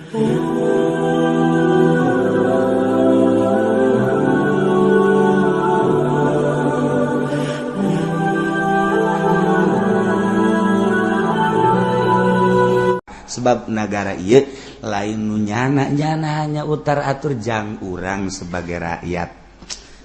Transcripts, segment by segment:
Sebab negara ieu lain nu nyana-nyana hanya utar atur jang urang sebagai rakyat.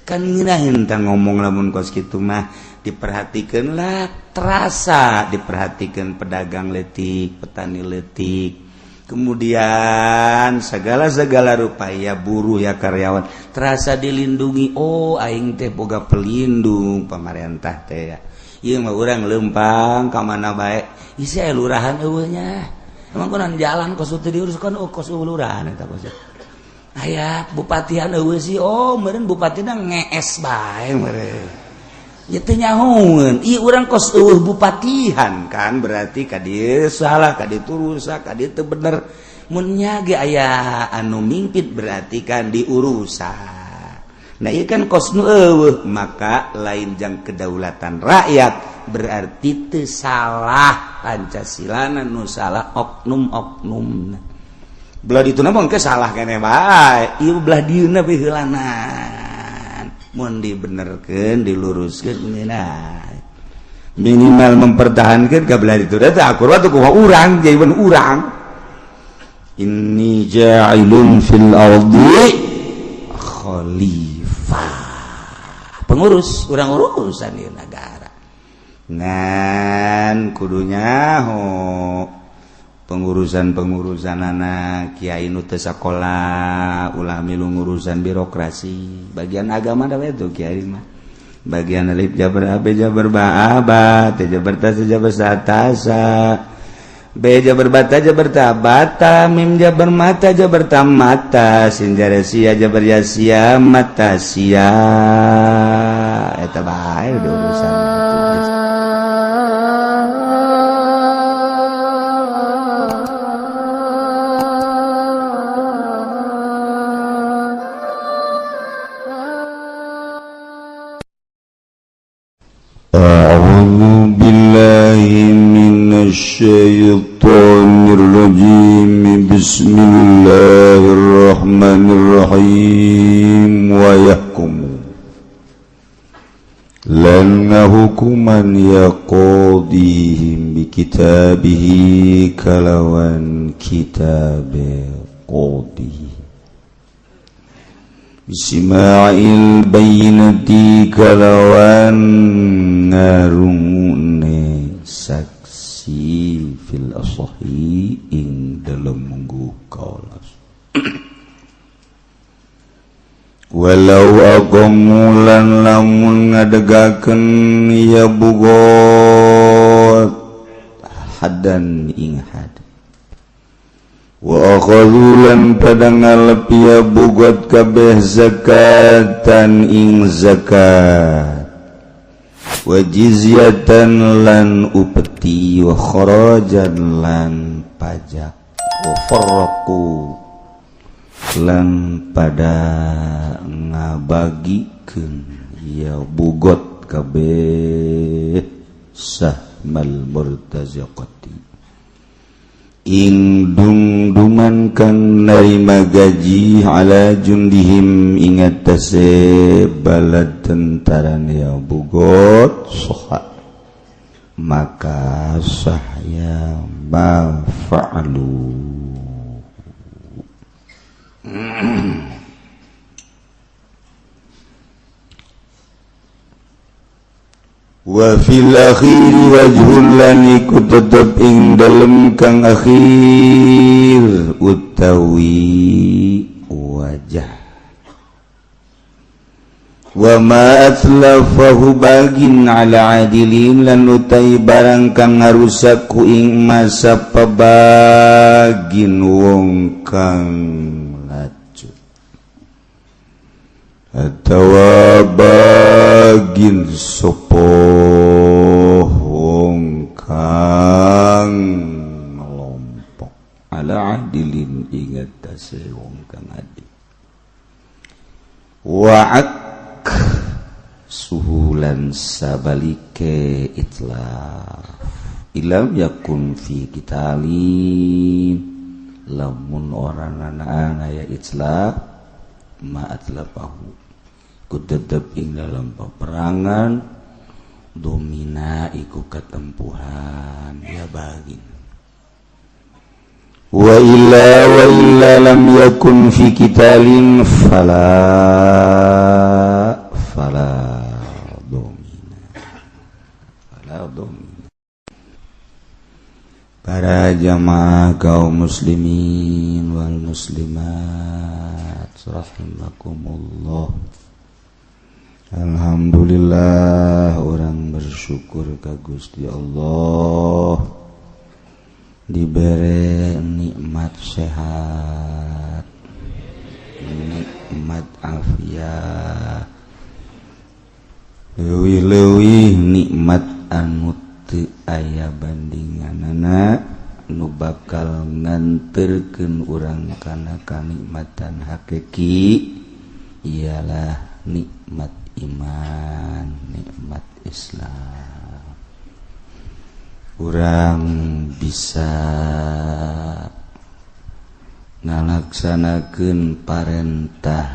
Kan ngeunaheun tah ngomong lamun kos kitu mah diperhatikeun lah, terasa diperhatikeun pedagang leutik, petani leutik, kemudian segala-segala rupa ya buruh ya karyawan terasa dilindungi. Oh aing teh boga pelindung pamarentah teh ya. Ieu mah urang leumpang ka mana bae, isi aya lurahan eueuh nya. Emang kunan jalan kos teu diurus kan, oh kos lurahan eta kos. Aya bupatian eueuh sih, oh meureun bupatina ngees bae meureun. Ya teu nyahoeun, ieu urang kos eueuh bupatihan kan berarti ka dieu salah, ka ditu rusak, ka dieu teu bener. Mun nya ge aya anu mimpin berarti kan diurusan. Nah ieu kan kos nu eueuh, maka lain jang kedaulatan rakyat berarti teu salah Pancasilana, nu salah oknum-oknum. Belah dituna mah engke salah keneh bae, ieu belah dieuna we heulanan. Mun dibenerkeun, diluruskeun ngeunah. Minimal mempertahankeun ka belah ditu teh akur atuh kumaha urang jadi urang. Inni ja'ilun fil ardi khalifah. Pengurus, urang urusan ieu nagara. Ngan kudunya ho pengurusan-pengurusan anak kiai nu teu sakola ulah milu ngurusan birokrasi bagian agama da we tuh kiai mah bagian alif jabar a b jabar ba a ba t jabar ta s jabar sa ta sa b jabar bata jabar ta bata mim jabar mata jabar ta mata sin jabar sia jabar ya sia mata sia eta bae urusan. أعوذ بالله من الشيطان الرجيم بسم الله الرحمن الرحيم ويحكم لأن hukuman يقاضيهم بكتابه kalawan kitab qadi Bisma'il bayinati kalawan ngarungune saksi fil asahi ing dalem munggu kaulas. Walau aqamu lan lamun ngadegakeun ya bugot hadan ing had wa akhadhu lan pada ngalep ya bugot kabeh zakatan ing zakat wa jizyatan lan upeti wa kharajan lan pajak wa farraqu lan pada ngabagikeun ya bugot kabeh sahmal murtazaqati ing dungdungan kang narima gaji ala jundihim ingat tase balad tentaran ya bugot soha maka sahya ma fa'alu. Wa fil akhiri wajhul lan iku tetep ing dalem kang akhir utawi wajah. Wa ma atlafahu bagin ala adilin lan utai barang kang ngarusak ku ing masa pabagin wong kang lacut atawa bagin sopo wong kang ngelompok ala adilin ingat tase wong kang adil. Wa'ak suhulan sabalike itlaf ilam yakun fi kitalin Lamun orang anak aya itlaf ma atlafahu, ku tetep ing dalam peperangan domina iku ketempuhan ya bagin. Wa illa, wa illa lam yakun fi qitalin fala domina, fala domina. Para jamaah kaum muslimin wal muslimat rahimakumullah. Alhamdulillah, urang bersyukur ka Gusti Allah dibere nikmat sehat, nikmat afiat, leuwih-leuwih nikmat anu teu aya bandinganana, nu bakal nganterkeun urang kana kanikmatan hakiki, ialah nikmat iman, nikmat Islam. Urang bisa ngalaksanakeun parentah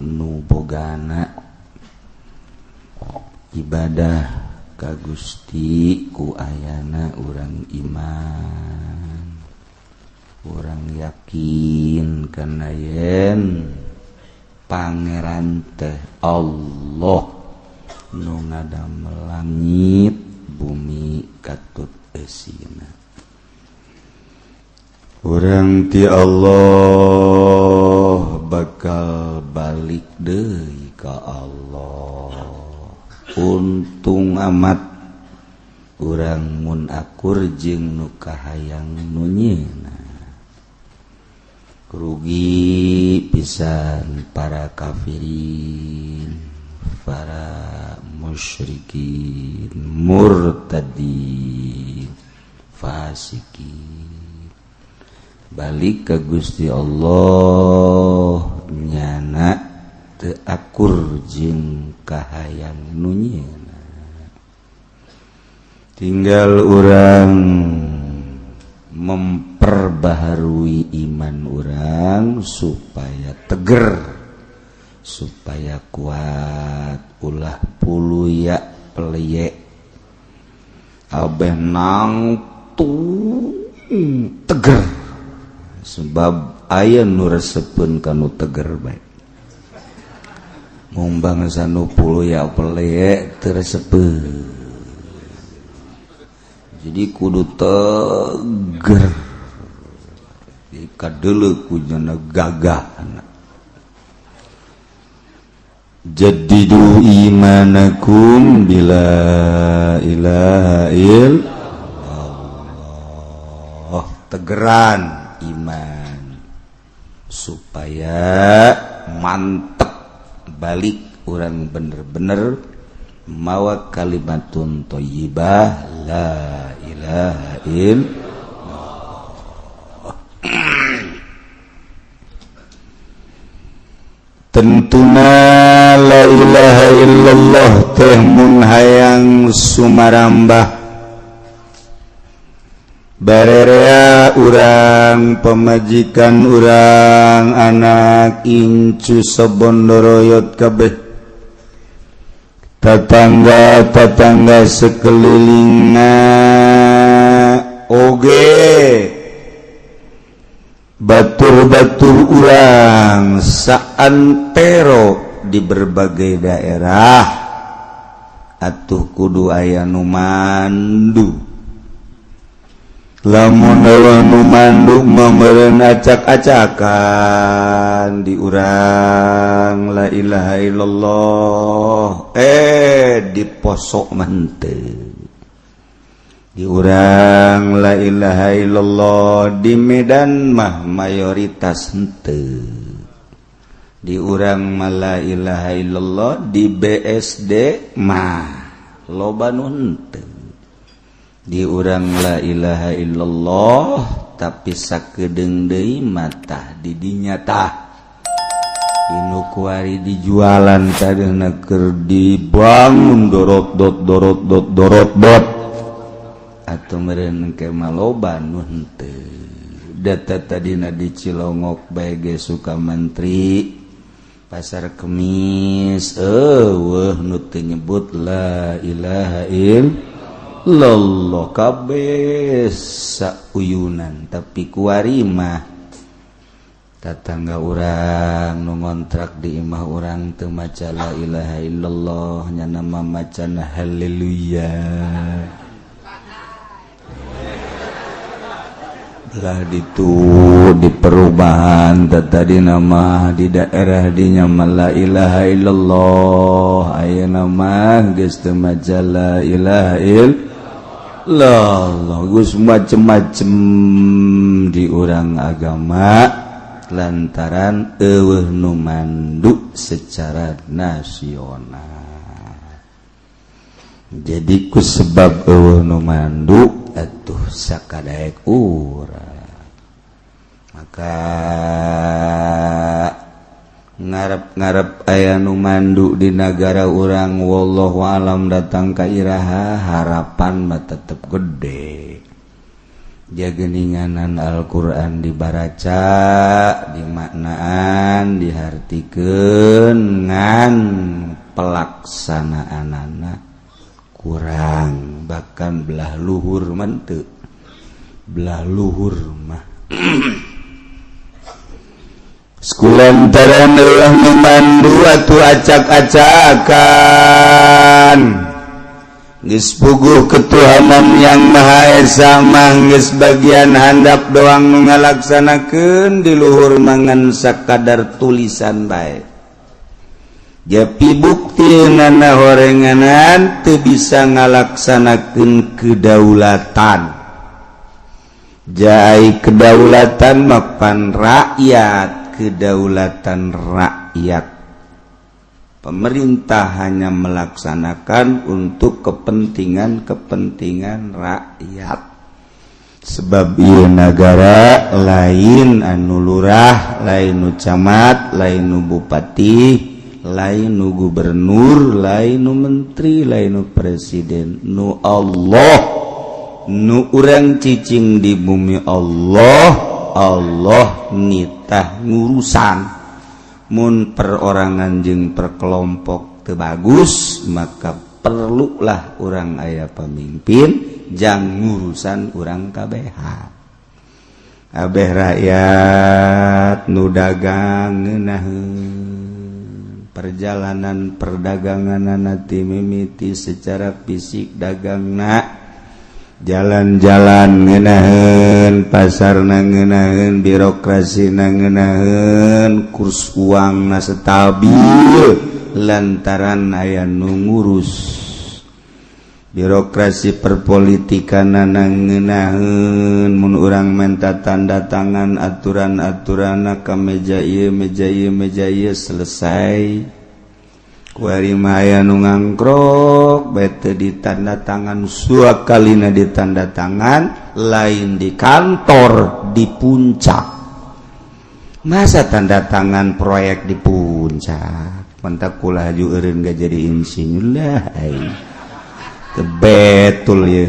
nu bogana ibadah ka Gusti ku ayana urang iman, urang yakin kana yen Pangeran teh Allah nu ngadamel langit bumi katut eusina. Urang ti Allah bakal balik deui ka Allah. Untung amat urang mun akur jeung nu kahayang nu nyieuna, rugi pisan para kafirin, para musyrikin, murtadin, fasikin. Balik ke Gusti Allah nyana teu akur jeung kahayang nu nyieuna. Tinggal urang memperbaharui iman urang supaya teger, supaya kuat, ulah puluya peleyek, abeh nangtung teger, sebab aya nu resepeun kanu teger bae. Mung bangsa nu puluya peleyek teu resepeun. Jadi kudu teger, kadeuleu ku nyana gagah. Jaddidu imanakum bila ilaha illallah. Tegeran iman supaya mantep balik urang bener-bener mawa kalimatun thayyibah la ilaha illallah. Tentuna la ilaha illallah teh mun hayang sumarambah barerea urang, pemajikan urang, anak incu sabondoroyot kabeh, tetangga-tetangga sekelilingna oge, batur-batur urang saantero di berbagai daerah, atuh kudu aya nu mandu. Lamun euweuh nu mandu meureun acak-acakan di urang la ilaha illallah, di posok mah henteu. Di urang la ilaha illallah di Medan mah mayoritas henteu. Di urang mah la ilaha illallah di BSD mah loba nu henteu. Di urang la ilaha illallah tapi sakedeung deui mah di dinya tah inu kuari dijualan tadina keur dibangun dorot dot dorot dot dorot dot, atau meureun ke mah loba nu henteu. Data tadina di Cilongok bae Sukamantri, Pasar Kemis, euweuh nu teu nyebut la ilaha illallah, kabeh sauyunan. Tapi kuari mah tatangga urang nu ngontrak di imah urang teu maca la ilaha illallah, nyana mah macana haleluya. Belah ditu di perubahan tadi nama di daerah dinya mah la ilaha illallah, ayeuna mah geus teu maca la ilaha illallah, geus macem-macem di urang agama lantaran euweuh nu mandu secara nasional. Jadi ku sebab euweuh nu mandu atuh sakadaek urang, maka ngarep-ngarep aya nu mandu di nagara urang, wallahu alam datang ka iraha, harapan mah tetep gede. Jageninganan Al-Qur'an dibaraca, dimaknaan, dihartikeun, ngan pelaksanaanana kurang, bahkan belah luhur mente, belah luhur mah Sekulantaran euweuh nu mandu atuh acak-acakan. Geus puguh ketuhanan yang Maha Esa mah geus bagian handap doang nu ngalaksanakeun, di luhur mangan sakadar tulisan bae. Japi bukti nana horenganan teu bisa ngalaksanakeun kedaulatan. Jai kedaulatan mapan rakyat, kedaulatan rakyat. Pemerintah hanya melaksanakan untuk kepentingan-kepentingan rakyat. Sebab ieu nagara lain anu lurah, lain nu camat, lain nu bupati, lain nu gubernur, lain nu menteri, lain nu presiden, nu Allah, nu urang cicing di bumi Allah, Allah nitah ngurusan. Mun perorangan jeung perkelompok teu bagus, maka perlulah urang aya pemimpin jang ngurusan urang kabehan. Abeh rakyat nu dagang ngeunaheun perjalanan perdagangan nanti mimiti secara fisik dagangna, jalan-jalan ngeunaheun, pasarna ngeunaheun, birokrasi ngeunaheun, kurs uang na stabil lantaran aya nu ngurus. Birokrasi perpolitikan ngeunaheun, mun urang menta tanda tangan aturan-aturan ka meja ieu, meja ieu, meja ieu, selesai. Kuari mah aya nu ngangkrok bae teu ditanda tangan, suakalina ditanda tangan lain di kantor, di puncak. Masa tanda tangan proyek di puncak, mentak kula haju eureun gak jadi insinyur lah aing. Betul ya,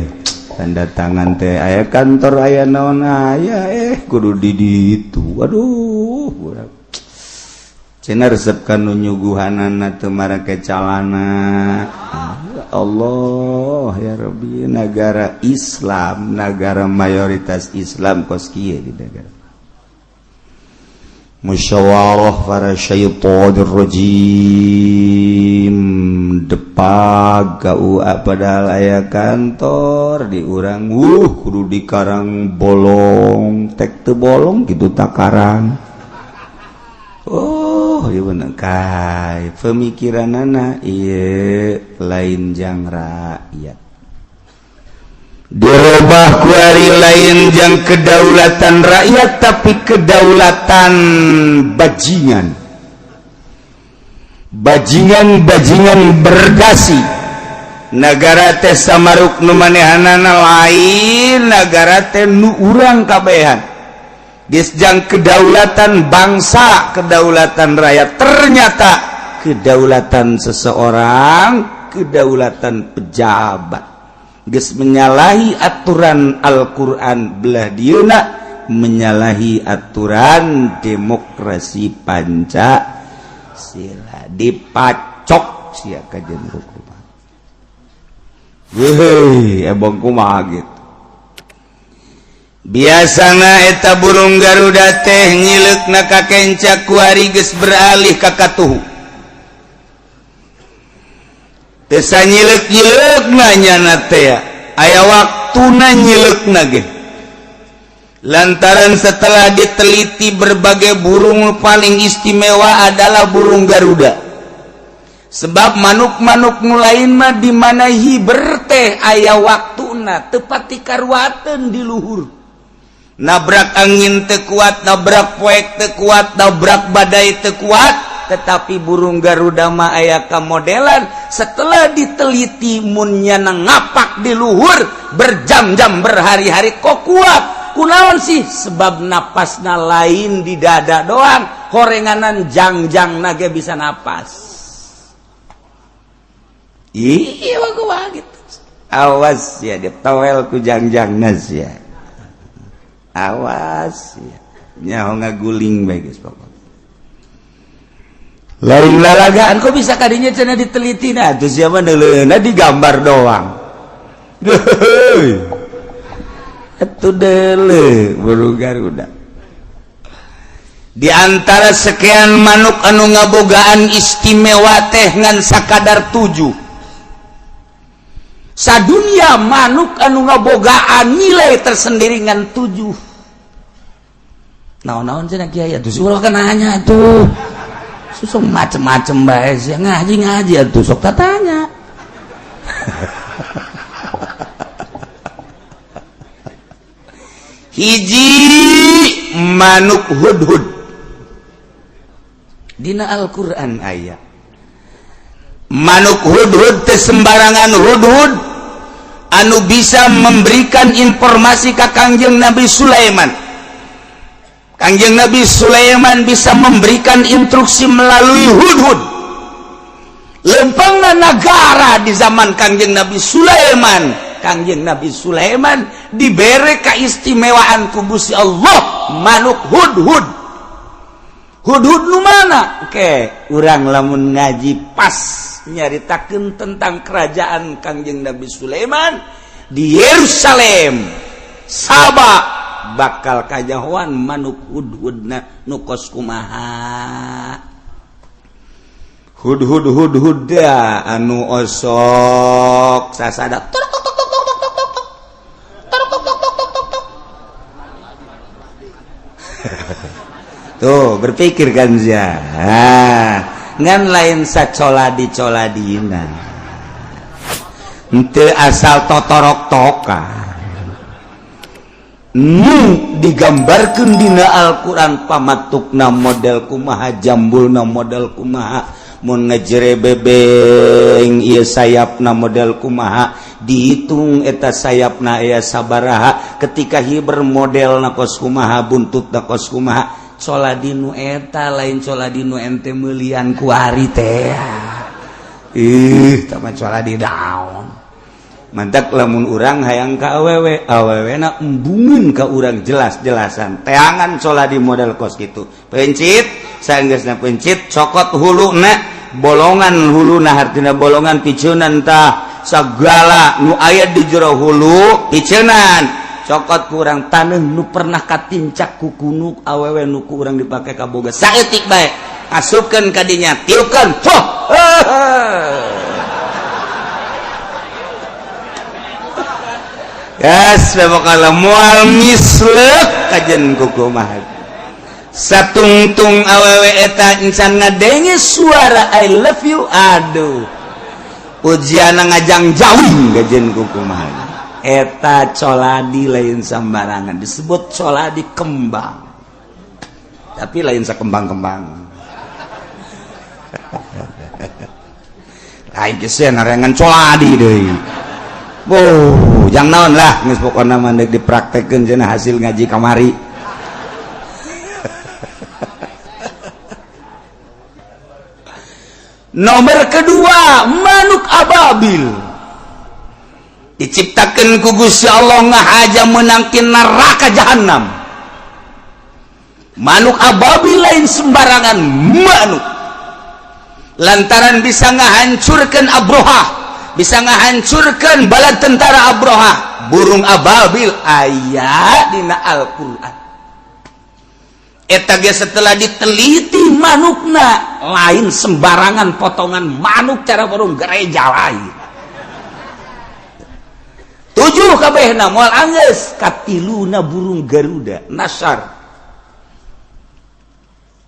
tanda tangan teh aya kantor, aya naon aya, kudu di ditu. Aduh, budak cenah resep ka nu nyuguhanana teu marake calana. Ya Allah ya Rabbi, negara Islam, negara mayoritas Islam kos kieu di negara. Musyawarah para syaitonir rajim depag KUA padahal aya kantor di urang, kudu di Karang bolong tek teu bolong gitu takarang. Oh ieu bener kai pemikiranana ieu lain jang rakyat, dirubah kuari lain jang kedaulatan rakyat tapi kedaulatan bajingan, bajingan bajingan berdasi. Negara teh samaruk nu manehanana, lain negara teh nu urang kabehan. Geus jang kedaulatan bangsa, kedaulatan rakyat, ternyata kedaulatan seseorang, kedaulatan pejabat. Geus menyalahi aturan Al-Qur'an belah dieuna, Menyalahi aturan demokrasi Pancasila, dipacok sia kajen kumaha. Weh, ebong kumaha gitu. Biasana eta burung Garuda teh nyileukna ka kenca, kuari geus beralih ka katuhu. Teu sanyileuk-nyileukna nyana teh, aya waktuna nyileukna ge. Lantaran setelah diteliti berbagai burung, paling istimewa adalah burung Garuda. Sebab manuk-manuk nu lain mah di mana hiber teh aya waktuna, tepati karuateun di luhur. Nabrak angin teu kuat, nabrak poek teu kuat, nabrak badai teu kuat, tetapi burung Garuda mah aya kamodelan setelah diteliti mun nyana ngapak di luhur berjam-jam, berhari-hari kok kuat. Kunaon sih? Sebab napasna lain di dada doang, horenganan jangjang nage bisa napas. Iya, gua gitu. Awas ya ditowel ku jangjang nas ya. Awas ya. Nyaho ngaguling bae geus pokok. Lain lalagaan kok bisa kadinya cenah diteliti, nah tuh siapa neuleuhna digambar doang. Itu dele burung Garuda. Di antara sekian manuk anu ngabogaan istimewa teh ngan sakadar 7. Sadunia manuk anu ngabogaan nilai tersendiri ngan 7. Naon-naon cenah kiai atuh ulah kan nanya tuh. Susah macem-macem bae sia, ngaji-ngaji atuh sok tatanya. Hiji manuk hudhud, dina Al-Qur'an aya manuk hudhud teh sembarangan hudhud anu bisa memberikan informasi ka Kangjeng Nabi Sulaiman. Kangjeng Nabi Sulaiman bisa memberikan instruksi melalui hudhud. Lempangna nagara di zaman Kangjeng Nabi Sulaiman, Kangjeng Nabi Sulaiman diberi keistimewaan ku Gusti Allah manuk hudhud. Hudhud nu mana? Oke, urang lamun ngaji pas nyaritakeun tentang kerajaan Kangjeng Nabi Sulaiman di Yerusalem, Saba, bakal kajahoan manuk hudhudna nu kos kumaha. Hudhud hudhud anu osok sasada tok tok tok tok tok tok tok tok tok tok tok tok tok. Tuh berpikir kan ya, ngan lain sacola dicoladina, henteu asal totorok toka. Nu digambarkeun dina Al-Qur'an pamatukna model kumaha, jambulna model kumaha, mun ngejere bebeng ieu sayapna model kumaha, dihitung eta sayapna aya sabaraha, ketika hiber modelna kos kumaha, buntutna kos kumaha. Coladinu eta lain coladinu ente meulian kuari teh. Ih, tah mah coladi daun. Mantak lamun urang hayang ka awewe, awewena embungeun ka urang jelas-jelasan. Teangan coladi model kos kitu. Pencit, saenggeusna pencit, cokot huluna, bolongan huluna hartina bolongan piceunnan tah sagala nu aya di jero hulu piceunnan. Cokot kurang taneuh nu pernah katincak ku kunuk awewe nu ku urang dipake kaboga saeutik bae asupkeun ka dinya, tiupkeun poh. Yes, bakal moal misleuk kajen kukumaha. Satungtung awewe eta encan ngadenge suara I love you, aduh. Ujiana ngajang jauh kajen kukumaha. Eta coladi lain sembarangan, disebut coladi kembang. Tapi lain sakembang-kembang. Lain geus narengan coladi deui. Oh, jangan naon lah, geus pokona mah deuk dipraktekkeun cenah hasil ngaji kamari. Nomor kedua, manuk ababil. Diciptakeun ku Gusti Allah ngahaja meunang ti neraka jahanam. Manuk ababil lain sembarangan manuk, lantaran bisa ngahancurkan Abroha, bisa ngahancurkan bala tentara Abroha. Burung ababil aya dina Al-Qur'an. Eta ge setelah diteliti manukna lain sembarangan potongan manuk, cara burung gereja lain. Tujuh kabehna moal anggeus, katiluna burung Garuda nasar,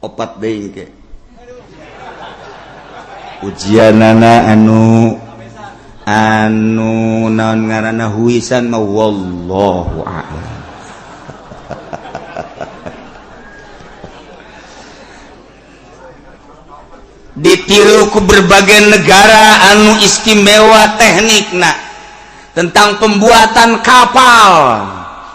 opat deui ke ujianana anu anu naon ngaranna huisan mah wallahu a'lam. Ditiru ku berbagai negara anu istimewa teknikna tentang pembuatan kapal.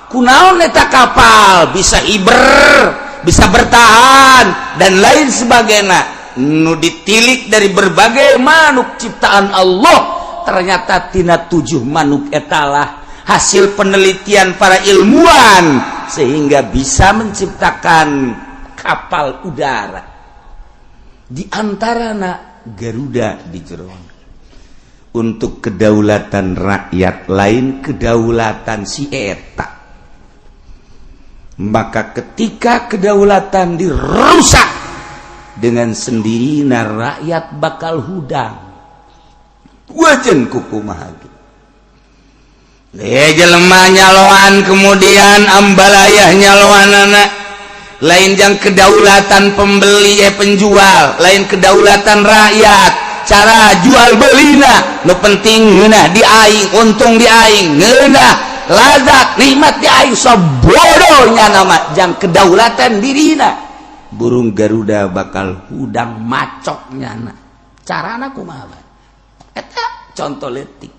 Kunaon eta kapal bisa hiber, bisa bertahan dan lain sebagainya. Nu ditilik dari berbagai manuk ciptaan Allah, ternyata tina 7 manuk etalah hasil penelitian para ilmuwan sehingga bisa menciptakan kapal udara. Di antarana Garuda di jeroan. Untuk kedaulatan rakyat lain kedaulatan si eta. Maka ketika kedaulatan dirusak dengan sendirinya rakyat bakal hudang. Wajan kukumaha ge. Jelema nyaloan kemudian ambalayah nyaloanana lain jang kedaulatan pembeli penjual, lain kedaulatan rakyat. Cara jual belina nu penting ngeunah di aing, untung di aing, ngeunah lazat nikmat di aing, sabodohnya nama jang kedaulatan dirina. Burung Garuda bakal hudang macok nyana. Carana kumaha bae? Eta contoh leutik.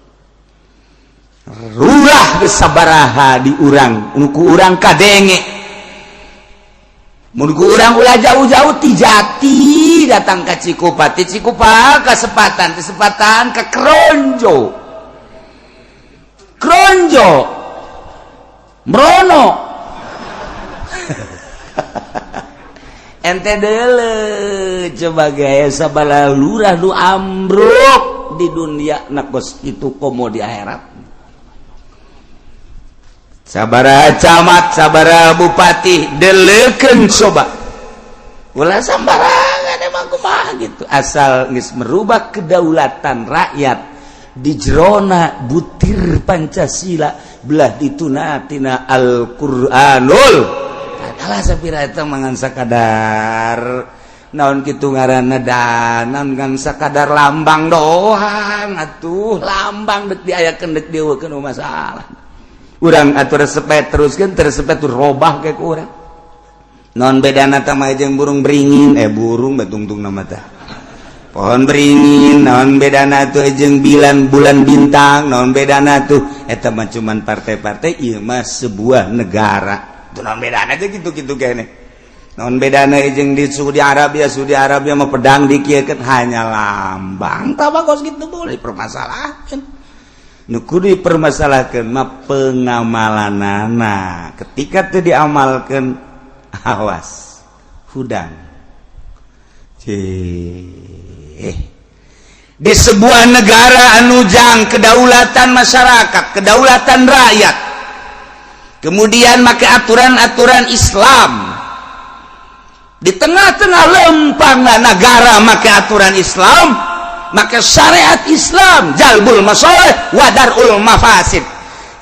Rulah sabaraha di urang, nu ku urang kadenge. Mun ku urang ulah jauh-jauh ti Jati datang ka Cikupa, ti Cikupa ka Sepatan, ti Sepatan ka Kronjo. Kronjo Mrono. Ente deule coba gaya sabala lurah nu ambruk di dunia na kos kitu komo di akhirat. Sabara camat, sabara bupati, deleukeun coba. Ulah sambarangan emang kumaha gitu. Asal geus merubah kedaulatan rakyat di jerona butir Pancasila belah dituna tina Al-Qur'anul. Adalah sapira eta mangan sakadar naon kitu ngaranna dan naon ngan sakadar lambang doang atuh, lambang deuk diayakeun deuk dieuwekeun masalah. Urang atur resepet teruskeun teresepet robah ke ku urang. Non bedana tah mah jeung burung beringin, burung batungtung nama tah. Pohon beringin, non bedana tuh jeung bilan bulan bintang, non bedana tuh eta mah cuman partai-partai, ieu mah sebuah negara. Tuh non bedana aja gitu-gitu kene. Non bedana jeung di Saudi Arabia, Saudi Arabia mah pedang dikieukeun hanya lambang. Tah kos kitu boleh dipermasalahkeun. Nu kudu dipermasalahkeun mah pengamalanana. Ketika teu diamalkeun awas hudang. Di sebuah negara anu jang kedaulatan masyarakat, kedaulatan rakyat, kemudian make aturan-aturan Islam. Di tengah-tengah lempang negara make aturan Islam, maka syariat Islam jalbul masalih wadarul mafasid.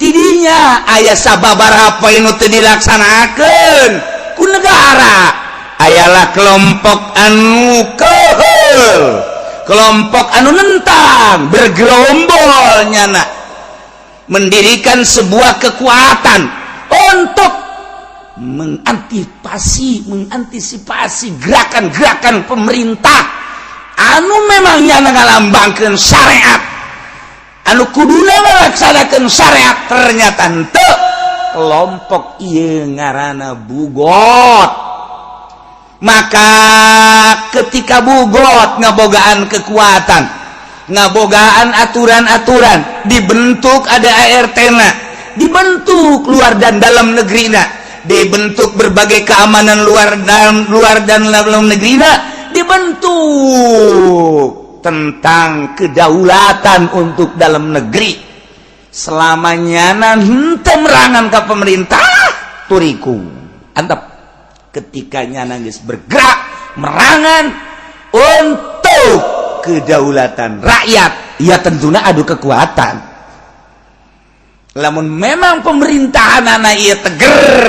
Tidinya aya sababaraha poin nu teu dilaksanakeun ku negara. Ayalah kelompok anu keheul, kelompok anu nentang, bergerombol nyana mendirikan sebuah kekuatan untuk mengantisipasi gerakan-gerakan pemerintah anu memangnya ngalambangkeun syariat, anu kuduna ngalaksanakeun syariat, ternyata henteu. Kelompok ieu ngaranna bugot. Maka ketika bugot ngabogaan kekuatan, ngabogaan aturan-aturan, dibentuk ada ART-na, dibentuk luar dan dalam negerina, Dibentuk berbagai keamanan luar dan dalam negeri, dibentuk tentang kedaulatan untuk dalam negeri. Selamanya henteu merangan ke pemerintah turiku antep. Ketika nyana geus bergerak merangan untuk kedaulatan rakyat, ya tentunya adu kekuatan. Lamun memang pemerintahan anak ieu teger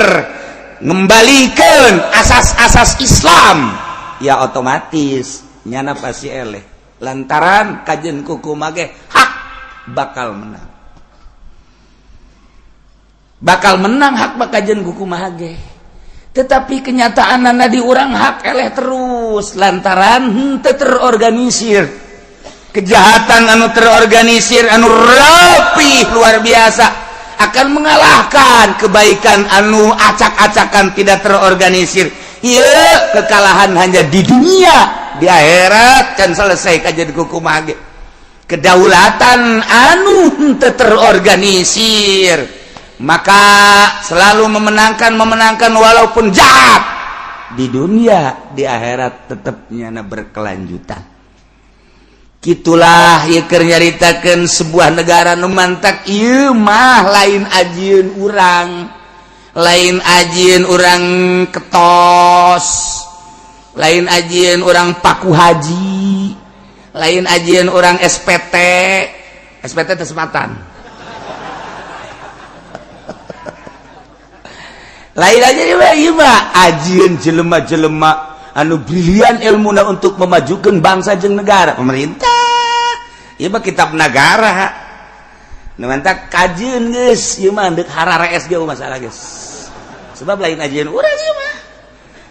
ngembalikan asas-asas Islam, ya otomatis nyana pasti eleh, lantaran kajen kuku mage hak bakal menang, bakal menang hak bakajen kuku mage. Tetapi kenyataan nana di urang hak eleh terus lantaran henteu terorganisir. Kejahatan anu terorganisir anu rapi luar biasa akan mengalahkan kebaikan anu acak-acakan tidak terorganisir. Iya, kekalahan hanya di dunia, di akhirat kan selesai kajian kuku mage. Kedaulatan anu henteu terorganisir maka selalu memenangkan walaupun jahat di dunia, di akhirat tetapnya berkelanjutan. Gitulah ieu keur nyaritakeun sebuah negara nu mantak ieu mah lain ajieun urang, lain ajieun urang ketos, lain ajieun urang paku haji, lain ajieun urang SPT. SPT kesempatan lain aja ieu mah ajieun jelema-jelema anu brilian ilmuna untuk memajukan bangsa jeung negara. Pemerintah ieu mah kitab negara nu mantak kajieun geus ieu mah deuk hararees ge masalah geus, sebab lain ajieun urang ieu mah.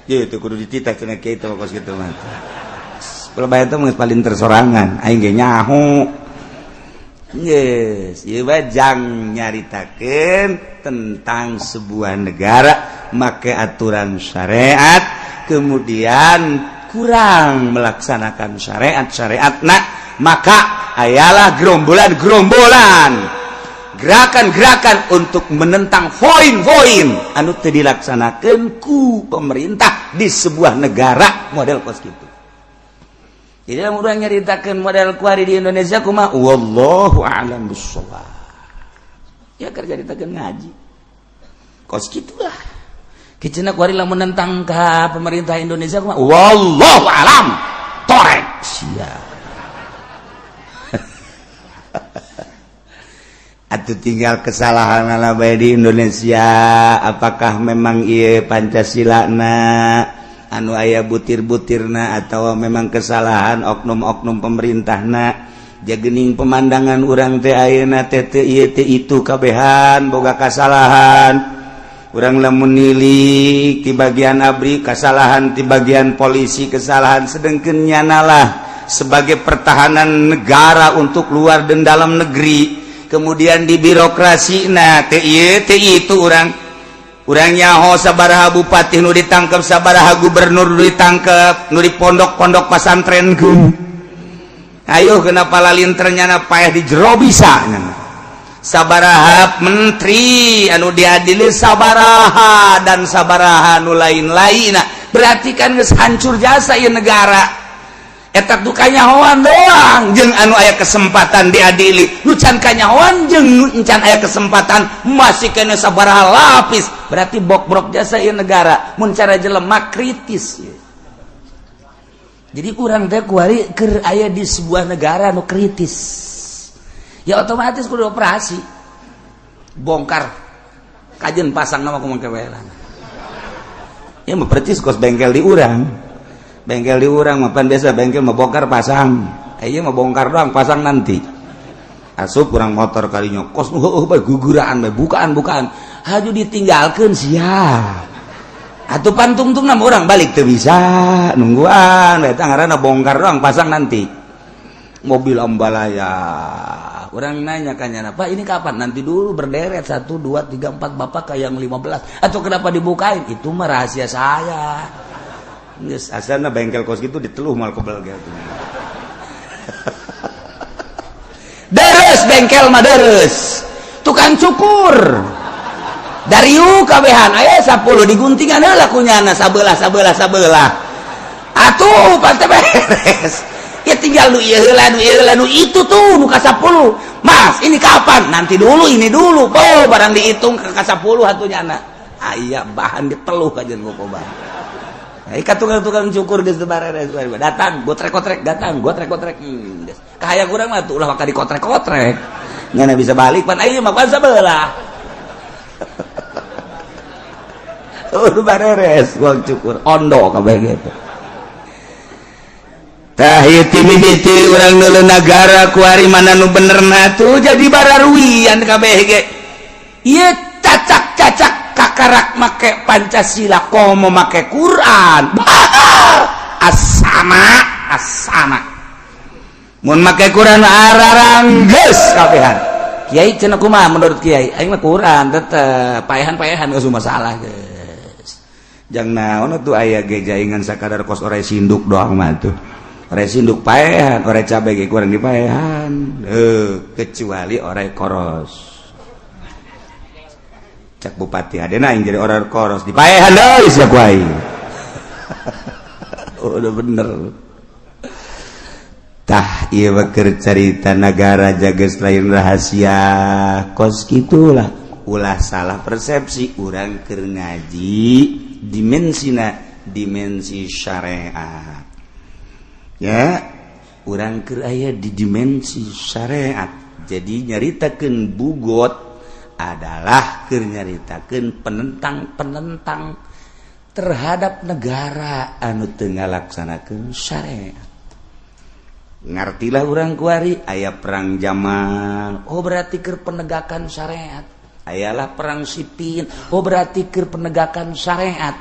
Ieu teh kudu dititah cenah kieu kos kitu mah. Pelebayan teh geus paling tersorangan aing ge nyaho. Yes, ieu mah jang nyaritakeun tentang sebuah negara make aturan syariat, kemudian kurang melaksanakan syariat-syariatna, maka ayalah gerombolan-gerombolan, gerakan-gerakan untuk menentang poin-poin anu teu dilaksanakeun ku pemerintah di sebuah negara model kos kitu. Jadi lamun urang nyaritakeun model kuari di Indonesia kumaha, wallahu a'lam bissawab. Ya keur nyaritakeun ngaji. Kos kitulah. Kicina kuari lamun menentang ka pemerintah Indonesia kumaha, wallahu a'lam. Torek sia. Atuh tinggal kesalahan ala bae di Indonesia, apakah memang ieu Pancasila na anu aya butir-butirna atau memang kesalahan oknum-oknum pemerintahna. Jagening pemandangan urang teh ayeuna teh teu ieu teh itu kabehan boga kasalahan. Urang lamun nilik di bagian ABRI kesalahan, di bagian polisi kesalahan, sedengkeun nyanalah sebagai pertahanan negara untuk luar dan dalam negeri. Kemudian di birokrasi nah teu ieu teu itu urang urang nyaho sabaraha bupati nu ditangkep, sabaraha gubernur nu ditangkep, nu di pondok-pondok pasantren. Ayo kenapa lalinter nyana paeh di jero bisa nyana. Sabaraha menteri anu diadili, sabaraha dan sabaraha nu lain-lain. Berarti kan geus hancur jasa ieu negara. Eta tuh kanyahoan doang jeung anu aya kesempatan diadili, nu can kanyahoan jeung nu can aya kesempatan masih kena sabaraha lapis. Berarti bokbrok jasa ieu negara mun cara jelema kritis ieu. Jadi urang teh kuari keur aya di sebuah negara nu kritis, ya otomatis kudu operasi bongkar kajen pasang nama kumaha kewelan. Ya mah percis kos bengkel di urang, bengkel di urang mah pan biasa bengkel mah bongkar pasang, ieu mah bongkar doang pasang nanti. Asup urang motor kalinya kos heueuh bae guguraan bae bukaan-bukaan haju ditinggalkeun sia. Atuh pantungtungna mah urang balik teu bisa nungguan eta ngaranna bongkar doang pasang nanti. Mobil ambalaya orang nanya kan nyana, Pak ini kapan? Nanti dulu berderet 1 2 3 4 bapak kayak yang 15. Atau kenapa dibukain? Itu mah rahasia saya. Geus asalna bengkel kos gitu diteluh mal kebel gitu. Deres bengkel mah deres. Tukang cukur. Dariu kabehan aya 10 diguntingan heula ku nyana sabelah sabelah sabelah. Atuh pasti beres. Ya tinggal nu ieu heula, nu ieu heula, nu itu tuh nu ka 10. Mas, ini kapan? Nanti dulu, ini dulu. Oh, barang dihitung ke ka 10 atuh nyana. Aya bahan diteluh kajian ku kobar. Nah, tukang-tukang cukur geus teu bareres, datang gotrek-gotrek, datang gotrek-gotrek. Geus. Kahayang urang mah tuh ulah maka dikotrek-kotrek. Ngana bisa balik pan ayeuna mah pan sabelah. Udah bareres gua cukur ondo kabeh gitu. Tah ieu ti mimiti urang neuleuh nagara kuari mana nu benerna tuh jadi bararuian kabeh ge. Ieu cacak-cacak kakarak make Pancasila komo make Quran. Asama asama. Mun make Quran araranggeus kabehan. Kiai cenah kumaha menurut kiai? Aing mah Quran tetep paehan-paehan geus masalah geus. Jang naon atuh aya ge jaingan sakadar kos orai sinduk doang mah tuh. Orai sinduk paehan, orai cabe ge kurang dipaehan. Kecuali orai koros. Cak bupati adena yang jadi orang koros dipaehan deui sia ku aing. Udah bener. Tah ieu mah keur carita nagara jaga lain rahasia kos kitulah. Ulah salah persepsi urang keur ngaji dimensina dimensi syariat. Ya, urang keur aya di dimensi syariat. Jadi nyaritakeun bugot adalah keur nyaritakeun penentang-penentang terhadap negara anu teu ngalaksanakeun syariat. Ngartilah urang kuari aya perang Jamal, oh berarti keur penegakan syariat. Ayalah perang Sipin, oh berarti keur penegakan syariat.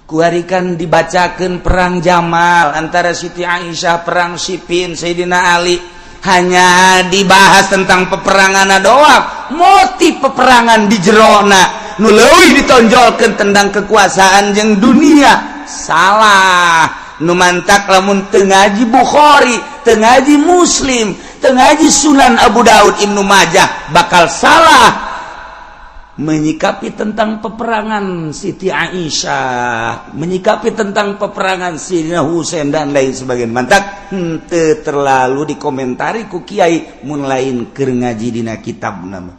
Kuari kan dibacakeun perang Jamal antara Siti Aisyah, perang Sipin, Sayyidina Ali. Hanya dibahas tentang peperangan doang, motif peperangan di jerona nu leuwih ditonjolkeun tentang kekuasaan jeung dunia. Salah. Nu mantak lamun teu ngaji Bukhari, teu ngaji Muslim, teu ngaji Sunan Abu Daud, Ibnu Majah bakal salah menyikapi tentang peperangan Siti Aisyah, menyikapi tentang peperangan Sayyidina Husain dan lain sebagainya. Mantak henteu terlalu dikomentari ku kiai mun lain keur ngaji dina kitab nama.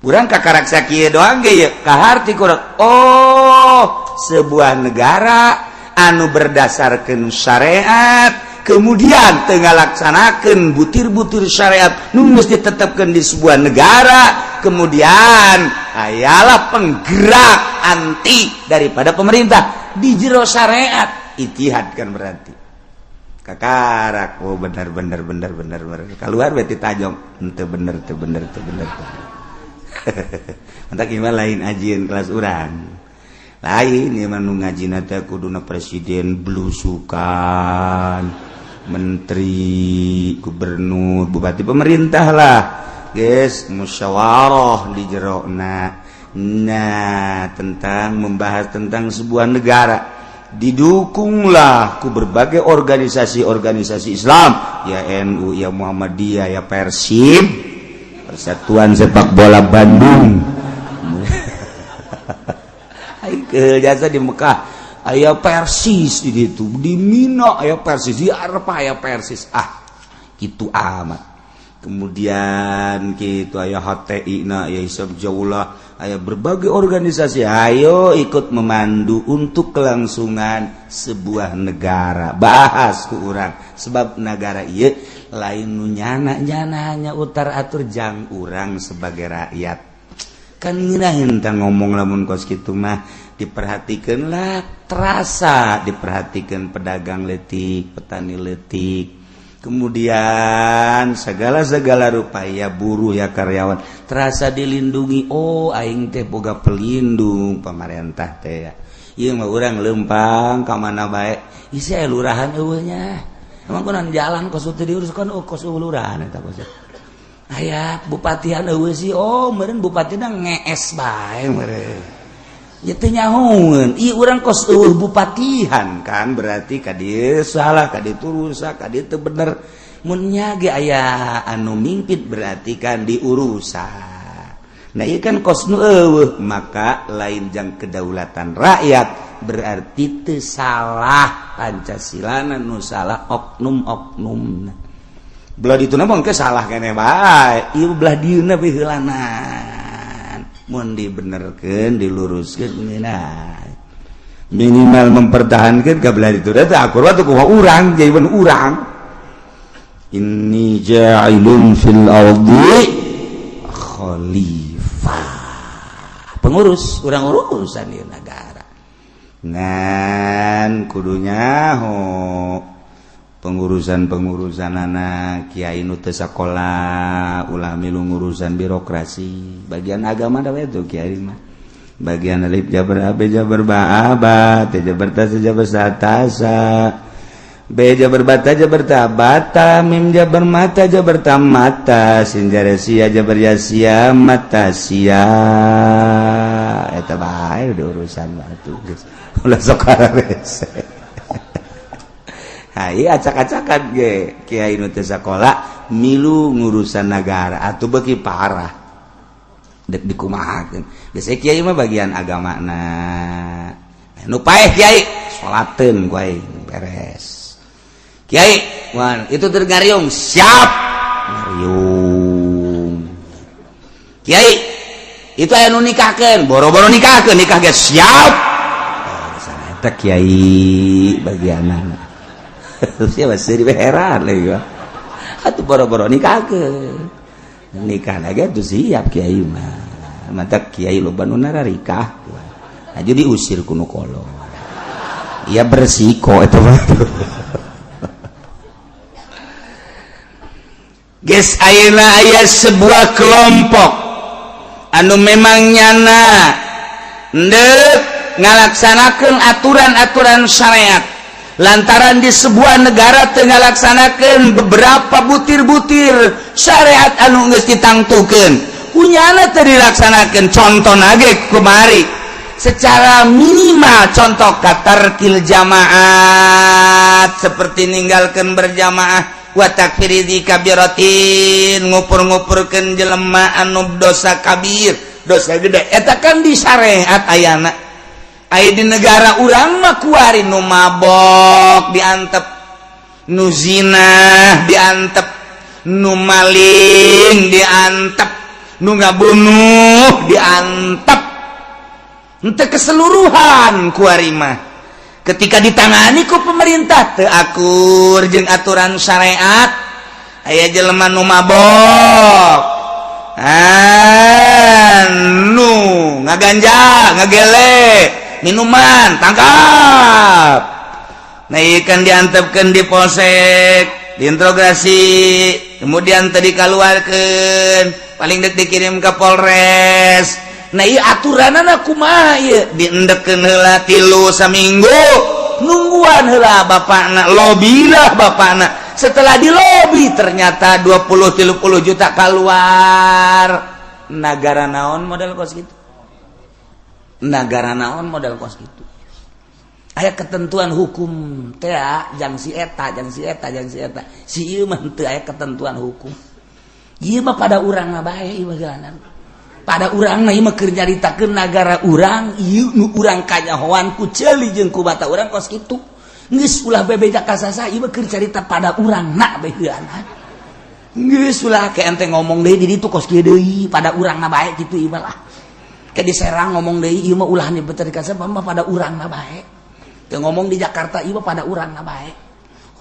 Urang kakarak sakieu doang ge ye kaharti kurang. Oh, sebuah negara anu berdasarkan syariat kemudian teu ngalaksanakeun butir-butir syariat nu geus ditetapkeun di sebuah negara, kemudian ayalah penggerak anti daripada pemerintah di jero syariat ijtihad kan berarti kakarak. Oh, benar benar benar benar benar, keluar berarti tajong henteu bener, teu bener, teu bener. Mantak ieu lain ajieun kelas urang, lain ieu mah. Nu ngajina teh kuduna presiden blusukan, menteri, gubernur, bupati, pemerintah lah guys, musyawarah di jerona. Nah, tentang membahas tentang sebuah negara didukunglah ku berbagai organisasi-organisasi Islam ya, NU ya, Muhammadiyah ya, Persib, Persatuan Sepak Bola Bandung. Ke jasa di Mekah aya Persis, di ditu di Mina aya Persis, di Arafah aya Persis. Ah, gitu amat. Kemudian gitu aya HTI na ya, Isab Jaulah, aya berbagai organisasi, ayo ikut memandu untuk kelangsungan sebuah negara. Bahas ku urang sebab negara ieu lain nu nyana nyana hanya utar atur jang urang sebagai rakyat kan ngeunaheun tah ngomong lamun kos kitu mah. Diperhatikan lah, terasa diperhatikan pedagang letik, petani letik, kemudian segala-segala rupa ya, buruh ya, karyawan terasa dilindungi. Oh, aing teh boga pelindung pemerintah teh ya. Ieu mah urang lempang ka mana bae, isi aya lurahan eueuh nya. Emang kunaon jalan kos teu diurus kan? Oh, kos lurahan eta kos aya bupatian eueuh sih. Oh, meureun bupatina ngees bae meureun. Ya teu nyahoeun ieu urang kos eueuh bupatihan kan, berarti ka dieu salah, ka ditu rusak, ka dieu teu bener. Mun nya ge aya anu mimpin berarti kan diurusan. Nah, ieu kan kos nu eueuh, maka lain jang kedaulatan rakyat, berarti teu salah Pancasilana, nu salah oknum-oknumna. Belah dituna mah engke salah keneh bae, ieu belah dieuna bae heulanan. Mun dibenerkeun, diluruskeun, ngeunah. Minimal mempertahankan ka belah dituna teh akur atuh kumaha urang, jadi urang. Inni ja'ilun fil ardi khalifah. Pengurus, urang urusan di negara. Ngan kudunya ho pengurusan-pengurusan anak kiai nu teu sakola ulah milu ngurusan birokrasi. Bagian agama da we tuh kiai mah. Bagian alif jabar a b jabar ba ba t jabar ta sa jabar sa ta sa B jabar bata jabar ta bata mim jabar mata jabar ta mata sin jabar sia jabar ya sia mata sia eta bae udah urusan batu geus ulah sok kararese. Hai acak-acakan ge kiai nu teu sakola milu ngurusan negara atuh beuki parah dek dikumahakeun. Geus kiai mah bagian agamana nu paeh kiai salateun ku aing beres. Kiai, wan, itu tergariung, siap. Ngariung. Kiai, itu aya nu nikahkeun, boro-boro nikahkeun, nikah ge siap. Oh, eta kiai bagianana. Siapa sih heran lagi. Atuh boro-boro nikahkeun. Nikah lagi atuh siap kiai mah. Mata kiai loba nu nararikah. Aja diusir ku nu kolot. Ya bersiko eta mah. Geus ayeuna aya sebuah kelompok anu memang nyana ndek ngalaksanakeun aturan-aturan syariat lantaran di sebuah negara teu ngalaksanakeun beberapa butir-butir syariat anu geus ditangtukeun kunyana teu dilaksanakeun. Contohna ge kumari secara minimal contoh katarkil jamaat seperti ninggalkeun berjamaah wa takfiri kabiratin ngupur-ngupurkeun jelema anu dosa kabir dosa gede eta kan di syariat ayana. Aya di negara urang mah kuari nu mabok diantep, nu zina diantep, nu maling diantep, nu ngabunuh diantep, henteu keseluruhan kuari mah. Ketika ditangani ku pemerintah teu akur jeung aturan syariat, aya jelema nu mabok, nu ngaganja, ngagele minuman, tangkap. Nah, ieu kan diantepkeun di polsek, diinterogasi, kemudian tadi dikeluarkeun, paling dek dikirim ke Polres. Nah, ieu aturanana kumaha ieu? Diendekkeun heula 3 saminggu, nungguan heula bapakna, lobilah bapakna. Setelah dilobi ternyata 20-30 juta keluar. Nagara naon model kos gitu? Nagara naon model kos gitu? Aya ketentuan hukum teh jang si eta, jang si eta, jang si eta. Si ieu mah teu aya ketentuan hukum. Ieu mah pada urang mah bae ieu mah geulanan. Pada urang mah ieu mah keur nyaritakeun nagara urang, ieu nu urang kanyahoan ku ceuli jeung ku bata urang kos kitu. Geus ulah bebeja ka sasa, ieu mah keur carita pada urang na bae heuana. Geus ulah ke ente ngomong deui di ditu kos kieu deui, pada urang na bae kitu ieu mah lah. Ke di Serang ngomong deui ieu mah ulah nyebut ka sasa mah pada urang na bae. Teu ngomong di Jakarta ieu mah pada urang na bae.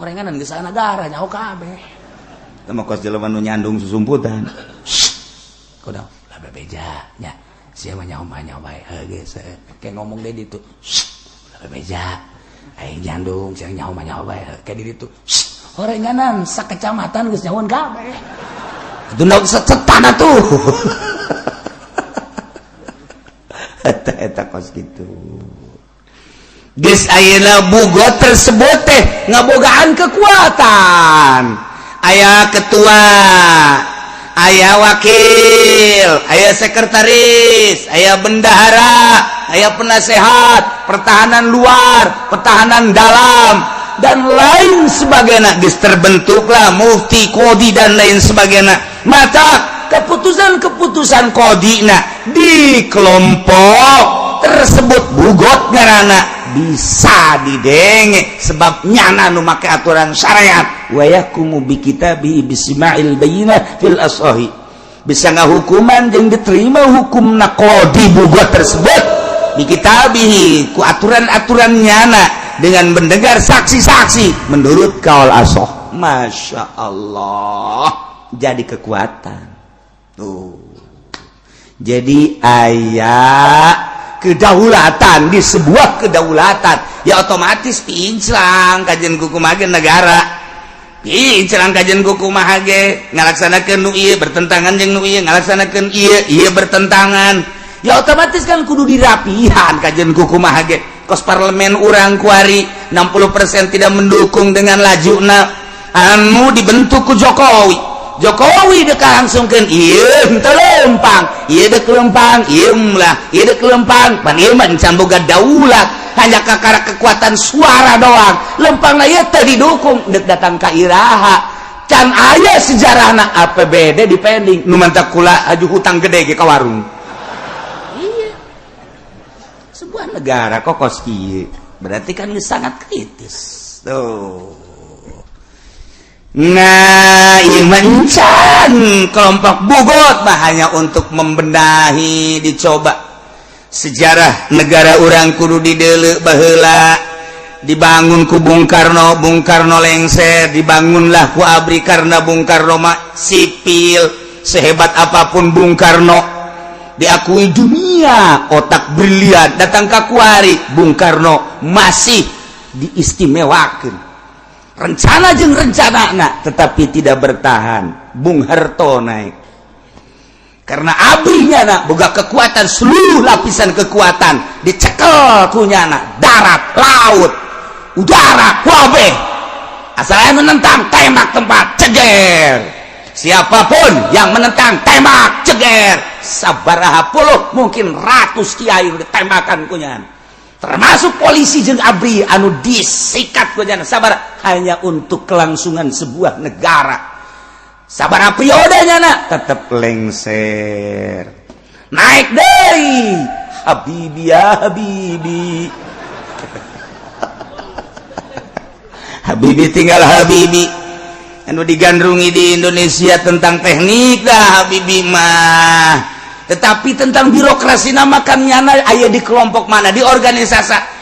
Horenganan geus nagara nyaho kabeh. Teu mah kos jelema nu nyandung susumputan. Kudu lah bebeja nya. Sia mah nyaho mah nyaho bae. Heuh geus ke ngomong deui ditu. Lah bebeja. Aing nyandung sia nyaho mah nyaho bae. Ke di ditu. Horenganan sakecamatan geus nyahoan kabeh. Atuh naon secetan atuh. Eta eta kos kitu. Geus ayeuna bugot tersebut teh ngabogaan kekuatan. Aya ketua, aya wakil, aya sekretaris, aya bendahara, aya penasehat, pertahanan luar, pertahanan dalam, dan lain sebagainya. Geus terbentuklah mufti, qodi, dan lain sebagainya. Mata Keputusan-keputusan qodina di kelompok tersebut bughot ngarana bisa didenge sebab nyana nu make aturan syariat. Wa yahkumu bi kitabi bisma'il bayyinah fil asahi, bisa ngahukuman jeung diterima hukum qodi bughot tersebut bi kitabihi ku aturan-aturan nyana dengan mendengar saksi-saksi menurut kaul asoh. Masya Allah, jadi kekuatan tuh. Jadi aya kedaulatan di sebuah kedaulatan ya otomatis pinclang kajian kumaha ge negara, pinclang kajian kumaha ge ngalaksanakeun nu ieu bertentangan jeung nu ieu, ngalaksanakeun ieu ieu bertentangan, ya otomatis kan kudu dirapihan kajian kumaha ge. Kos parlemen urang kuari 60% tidak mendukung dengan lajuna anu dibentuk ku Jokowi. Jokowi dek langsungkeun ieu henteu lempang, ieu dek lempang, ieu lah ieu dek lempang, pan ieu mah can boga daulat, hanya kakara kekuatan suara doang. Lempang lah ieu teu didukung, dek datang ka iraha? Can aya sejarahna APBD dipending nu mantak kula aju hutang gede ge ka warung. Iya, sebuah negara kok kos kieu berarti kan sangat kritis tuh. Nah, mencan kelompok bughot mah hanya untuk membenahi, dicoba sejarah negara urang kudu dideuleu. Baheula dibangun ku Bung Karno, Bung Karno lengser, dibangunlah ku ABRI karena Bung Karno mah sipil. Sehebat apapun Bung Karno, diakui dunia otak brilian, datang ke kuari Bung Karno masih diistimewakan rencana jeng rencana nah, tetapi tidak bertahan. Bung Harto naik karena abrinya nak boga kekuatan, seluruh lapisan kekuatan dicekel kunyana, darat, laut, udara, wabe asal yang menentang tembak tempat ceger, siapapun yang menentang tembak ceger. Sabaraha puluh, mungkin ratus kiai ditembakan kunyana, termasuk polisi jeung ABRI anu disikat kunyana sabar hanya untuk kelangsungan sebuah negara. Sabaraha periodenya nak tetap lengser, naik dari Habibi ya Habibi, Habibi tinggal Habibi anu digandrungi di Indonesia. Tentang teknik dah Habibi mah, tetapi tentang birokrasi nama kan nyana aya di kelompok mana, di organisasi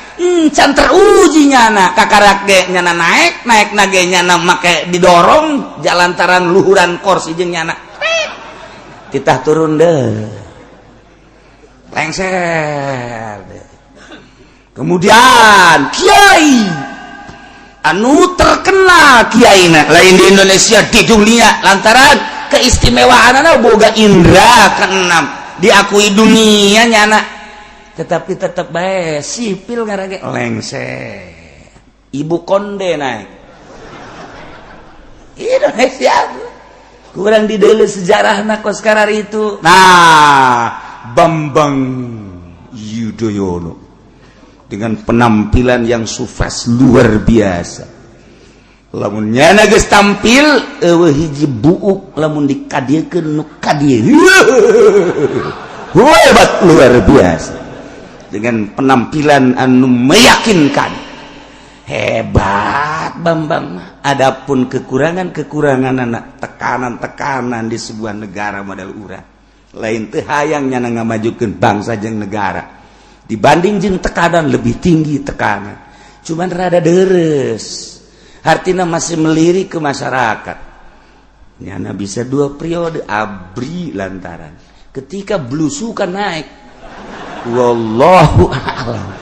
can teruji. Nyana kakarak ge nyana naik naik nage nyana make didorong jalantaran luhuran kursi jeung nyana titah turun deh, lengser deh. Kemudian kiai anu terkenal, kiai lain di Indonesia, di dunia, lantaran keistimewaan anak boga indra keenam, diakui dunia nyana, tetapi tetap baik sipil ngarage lengser. Ibu Konde naik Indonesia kurang di sejarah kos sekarang itu. Nah, Bambang Yudhoyono dengan penampilan yang sukses luar biasa, lamun nyana geus tampil eueuh hiji buuk, lamun dikadiekeun nu kadieu hebat luar biasa dengan penampilan anu meyakinkan. Hebat Bambang. Adapun kekurangan-kekurangan anak, tekanan-tekanan di sebuah negara model urang, lain teu hayang nyana ngamajukeun bangsa jeung negara, dibanding jeung tekanan, lebih tinggi tekanan, cuman rada deres hartina masih melirik ke masyarakat. Nyana bisa dua periode ABRI lantaran ketika blusukan naik, wallahu a'lam.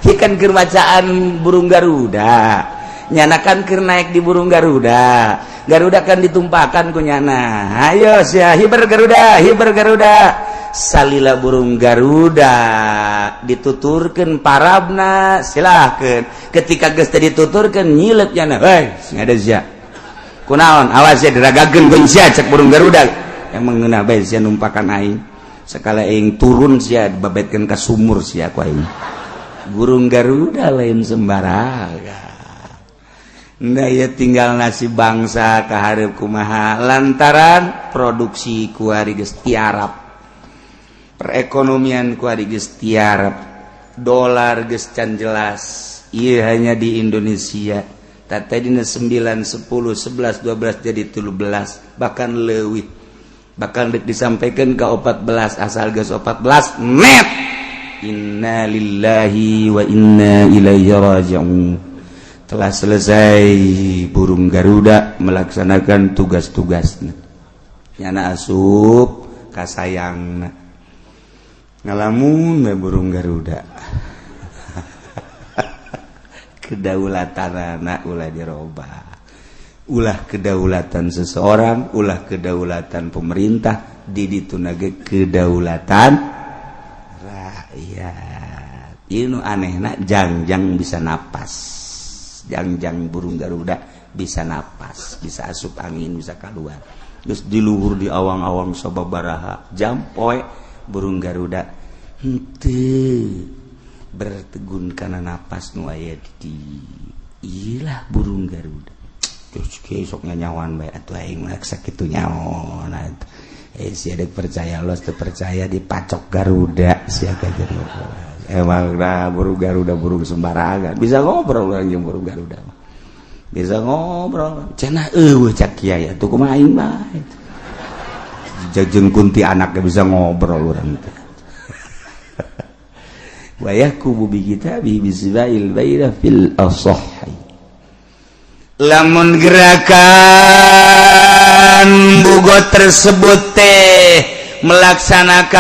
Ikan keur bacaan burung Garuda, nyana kan keur naik di burung Garuda. Garuda kan ditumpakan ku nyana, ayo sia hiber Garuda, hiber Garuda. Salila burung Garuda dituturkan parabna, silahkan. Ketika geus teu dituturkan, nyilep nyana, "Hei, sing ada sia, kunaon? Awas ya diragakeun ku sia," cek burung Garuda. Emang ngeunah bae sia numpakan aing, sakala aing turun sia babetkeun ka sumur sia ku aing. Burung Garuda lain sembarangan. Nah ya, tinggal nasib bangsa kaharep kumaha, lantaran produksi kuari geus tiarap, perekonomian kuari geus tiarap, dolar geus can jelas. Iya, hanya di Indonesia tadi 9, 10, 11, 12 jadi 13, bahkan leuwih, bahkan disampaikan ke 14. Asal geus 14 net. Innalillahi wa inna ilaihi raji'un. Telah selesai burung Garuda melaksanakan tugas-tugasnya. Nyana asup kasayang, ngalamun burung Garuda. Kedaulatan anak ulah dirobah, ulah kedaulatan seseorang, ulah kedaulatan pemerintah, di ditunage kedaulatan rakyat. Ini aneh nak jangjang bisa napas, jangjang burung Garuda bisa napas, bisa asup angin, bisa keluar. Terus di luhur, di awang-awang sababaraha jam poe burung Garuda henteu bertegun karena napas nu aya di ilah burung Garuda. Terus sok nyawan bae atuh, aing mah sakitu nyaon atuh. Eh, sia percaya los teu percaya, dipacok Garuda sia jadi. Emang nah, burung Garuda burung sembarangan, bisa ngobrol orang jeung burung Garuda, bisa ngobrol cenah. Eueuh, cak kiai atuh, kumaha aing mah jeung kunti anaknya bisa ngobrol urang teh. Wa yahkumu bi kitabihi bi baina fil asahhi. Lamun gerakan bughot tersebut teh melaksanakan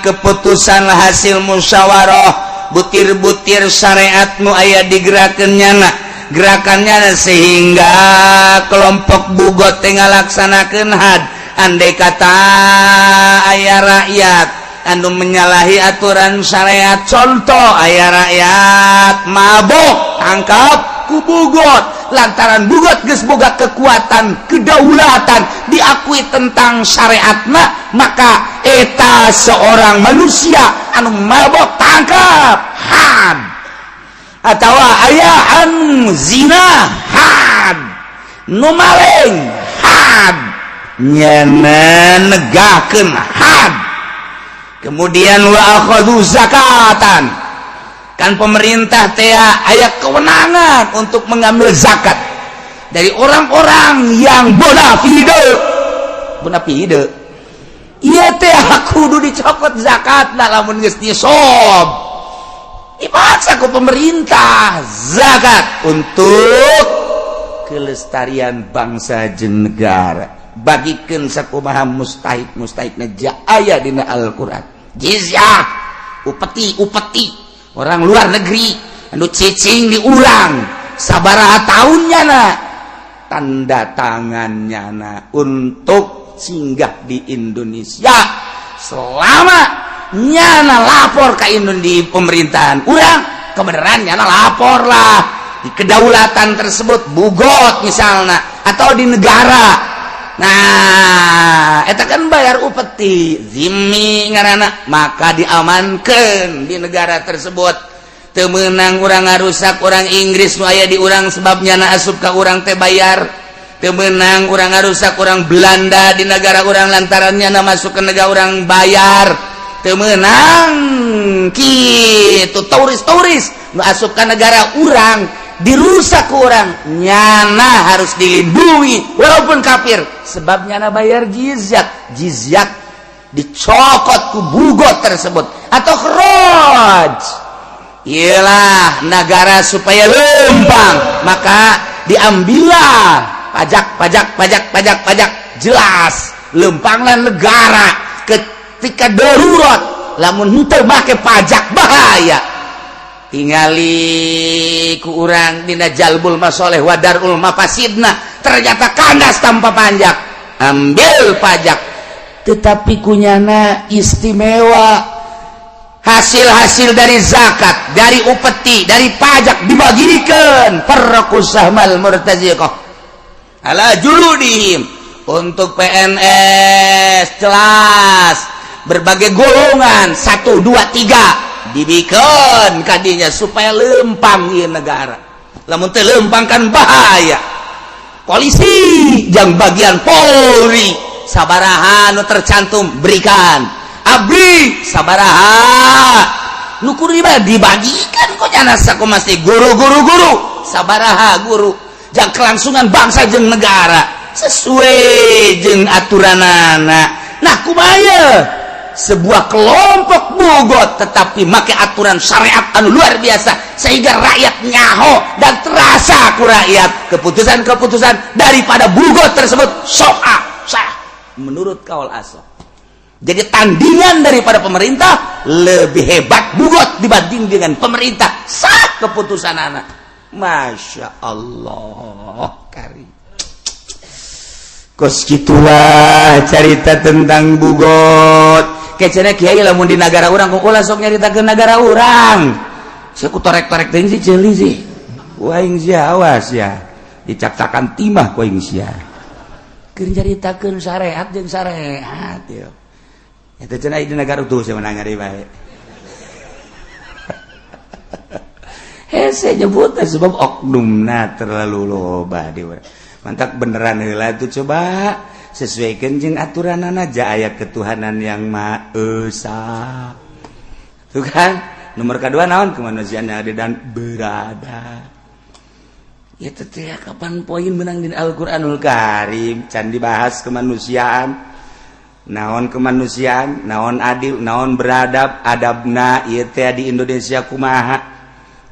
keputusan hasil musyawarah, butir-butir syariat nu aya digerakan nyana, gerakannya, sehingga kelompok bughot teh ngalaksanakeun had. Andai kata aya rakyat anu menyalahi aturan syariat, contoh aya rakyat mabok, tangkap ku bughot. Lantaran bughot geus boga kekuatan kedaulatan diakui tentang syariatna, maka eta seorang manusia anu mabok tangkap, had. Atau aya anu zina, had. Nu maling, had. Nyana negakeun had. Kemudian wa akhadhu zakatan. Kan pemerintah teh aya kewenangan untuk mengambil zakat dari orang-orang yang bona fide, bona fide. Iya teh kudu dicokot zakat. Nah, lamun geus nisob, dipaksa ku pemerintah zakat untuk kelestarian bangsa jeung negara. Bagikan sakumaha mustahik mustahik aya dina Al-Qur'an. Jizyah, upeti, upeti orang luar negeri anu cicing diulang sabaraha tahunnya na tanda tangannya na untuk singgah di Indonesia, selama nyana lapor ke Indonesia di pemerintahan urang, kebenaran nyana lapor lah di kedaulatan tersebut, bughot misalnya, atau di negara. Nah, eta kan bayar upeti, zimmi ngaranna, maka diamankan di negara tersebut. Teu meunang urang ngarusak orang Inggris nu aya di urang, sebabnya na asup ka urang teh bayar. Teu meunang urang ngarusak orang Belanda di negara urang, lantarannya na masuk ke negara urang bayar. Teu meunang kitu turis-turis nu asup ka negara urang dirusak ku urang, nyana harus dilindungi walaupun kafir, sebab nyana bayar jizyah. Jizyah dicokot ku bughot tersebut atau kharaj. Iyalah, negara supaya lempang, maka diambillah pajak, pajak, pajak, pajak, pajak. Jelas lempanglah negara ketika darurat. Lamun henteu make pajak, bahaya. Tingali ku urang dina jalbul masoleh wa darul mafasidna, ternyata kandas tanpa pajak. Ambil pajak, tetapi kunyana istimewa hasil-hasil dari zakat, dari upeti, dari pajak dibagikan. Farraqus sahmal murtaziqah ala juludihim untuk PNS, jelas berbagai golongan 1, 2, 3 dibikin kadinya supaya lempang ieu negara. Lamun teu lempang kan bahaya. Polisi jang bagian Polri sabaraha nu tercantum berikan. Abri sabaraha nu kudu dibagikan kok nyana sakumasih guru-guru guru sabaraha guru jang kelangsungan bangsa jeung negara sesuai jeung aturanana. Nah, kumaha sebuah kelompok bughot tetapi make aturan syariat anu luar biasa sehingga rakyat nyaho dan terasa ku rakyat keputusan-keputusan daripada bughot tersebut so'a sah menurut kaul asal. Jadi tandingan daripada pemerintah lebih hebat bughot dibanding dengan pemerintah, sah keputusan anak. Masya Allah kari kos gitulah cerita tentang bughot. Kecena kiai lamun di negara urang kok ulah sok nyaritakeun negara urang. Sia ku torek-torek teuing sih ceuli sih. Ku aing sia awas ya. Dicakcakan timah ku aing sia. Keur nyaritakeun syariat jeung syariat ya. Eta cenah di negara tuh sia menang nyari bae. Hese nyebut sebab oknumna terlalu loba di urang. Mantak beneran heula tuh coba sesuaikan jeung aturanana aja aya ketuhanan yang Maha Esa. Tuh kan? Nomor kedua naon kemanusiaan yang adil dan berada. Ya teh kapan poin menang di Al-Qur'anul Karim can dibahas kemanusiaan. Naon kemanusiaan, naon adil, naon beradab, adabna ieu teh di Indonesia kumaha.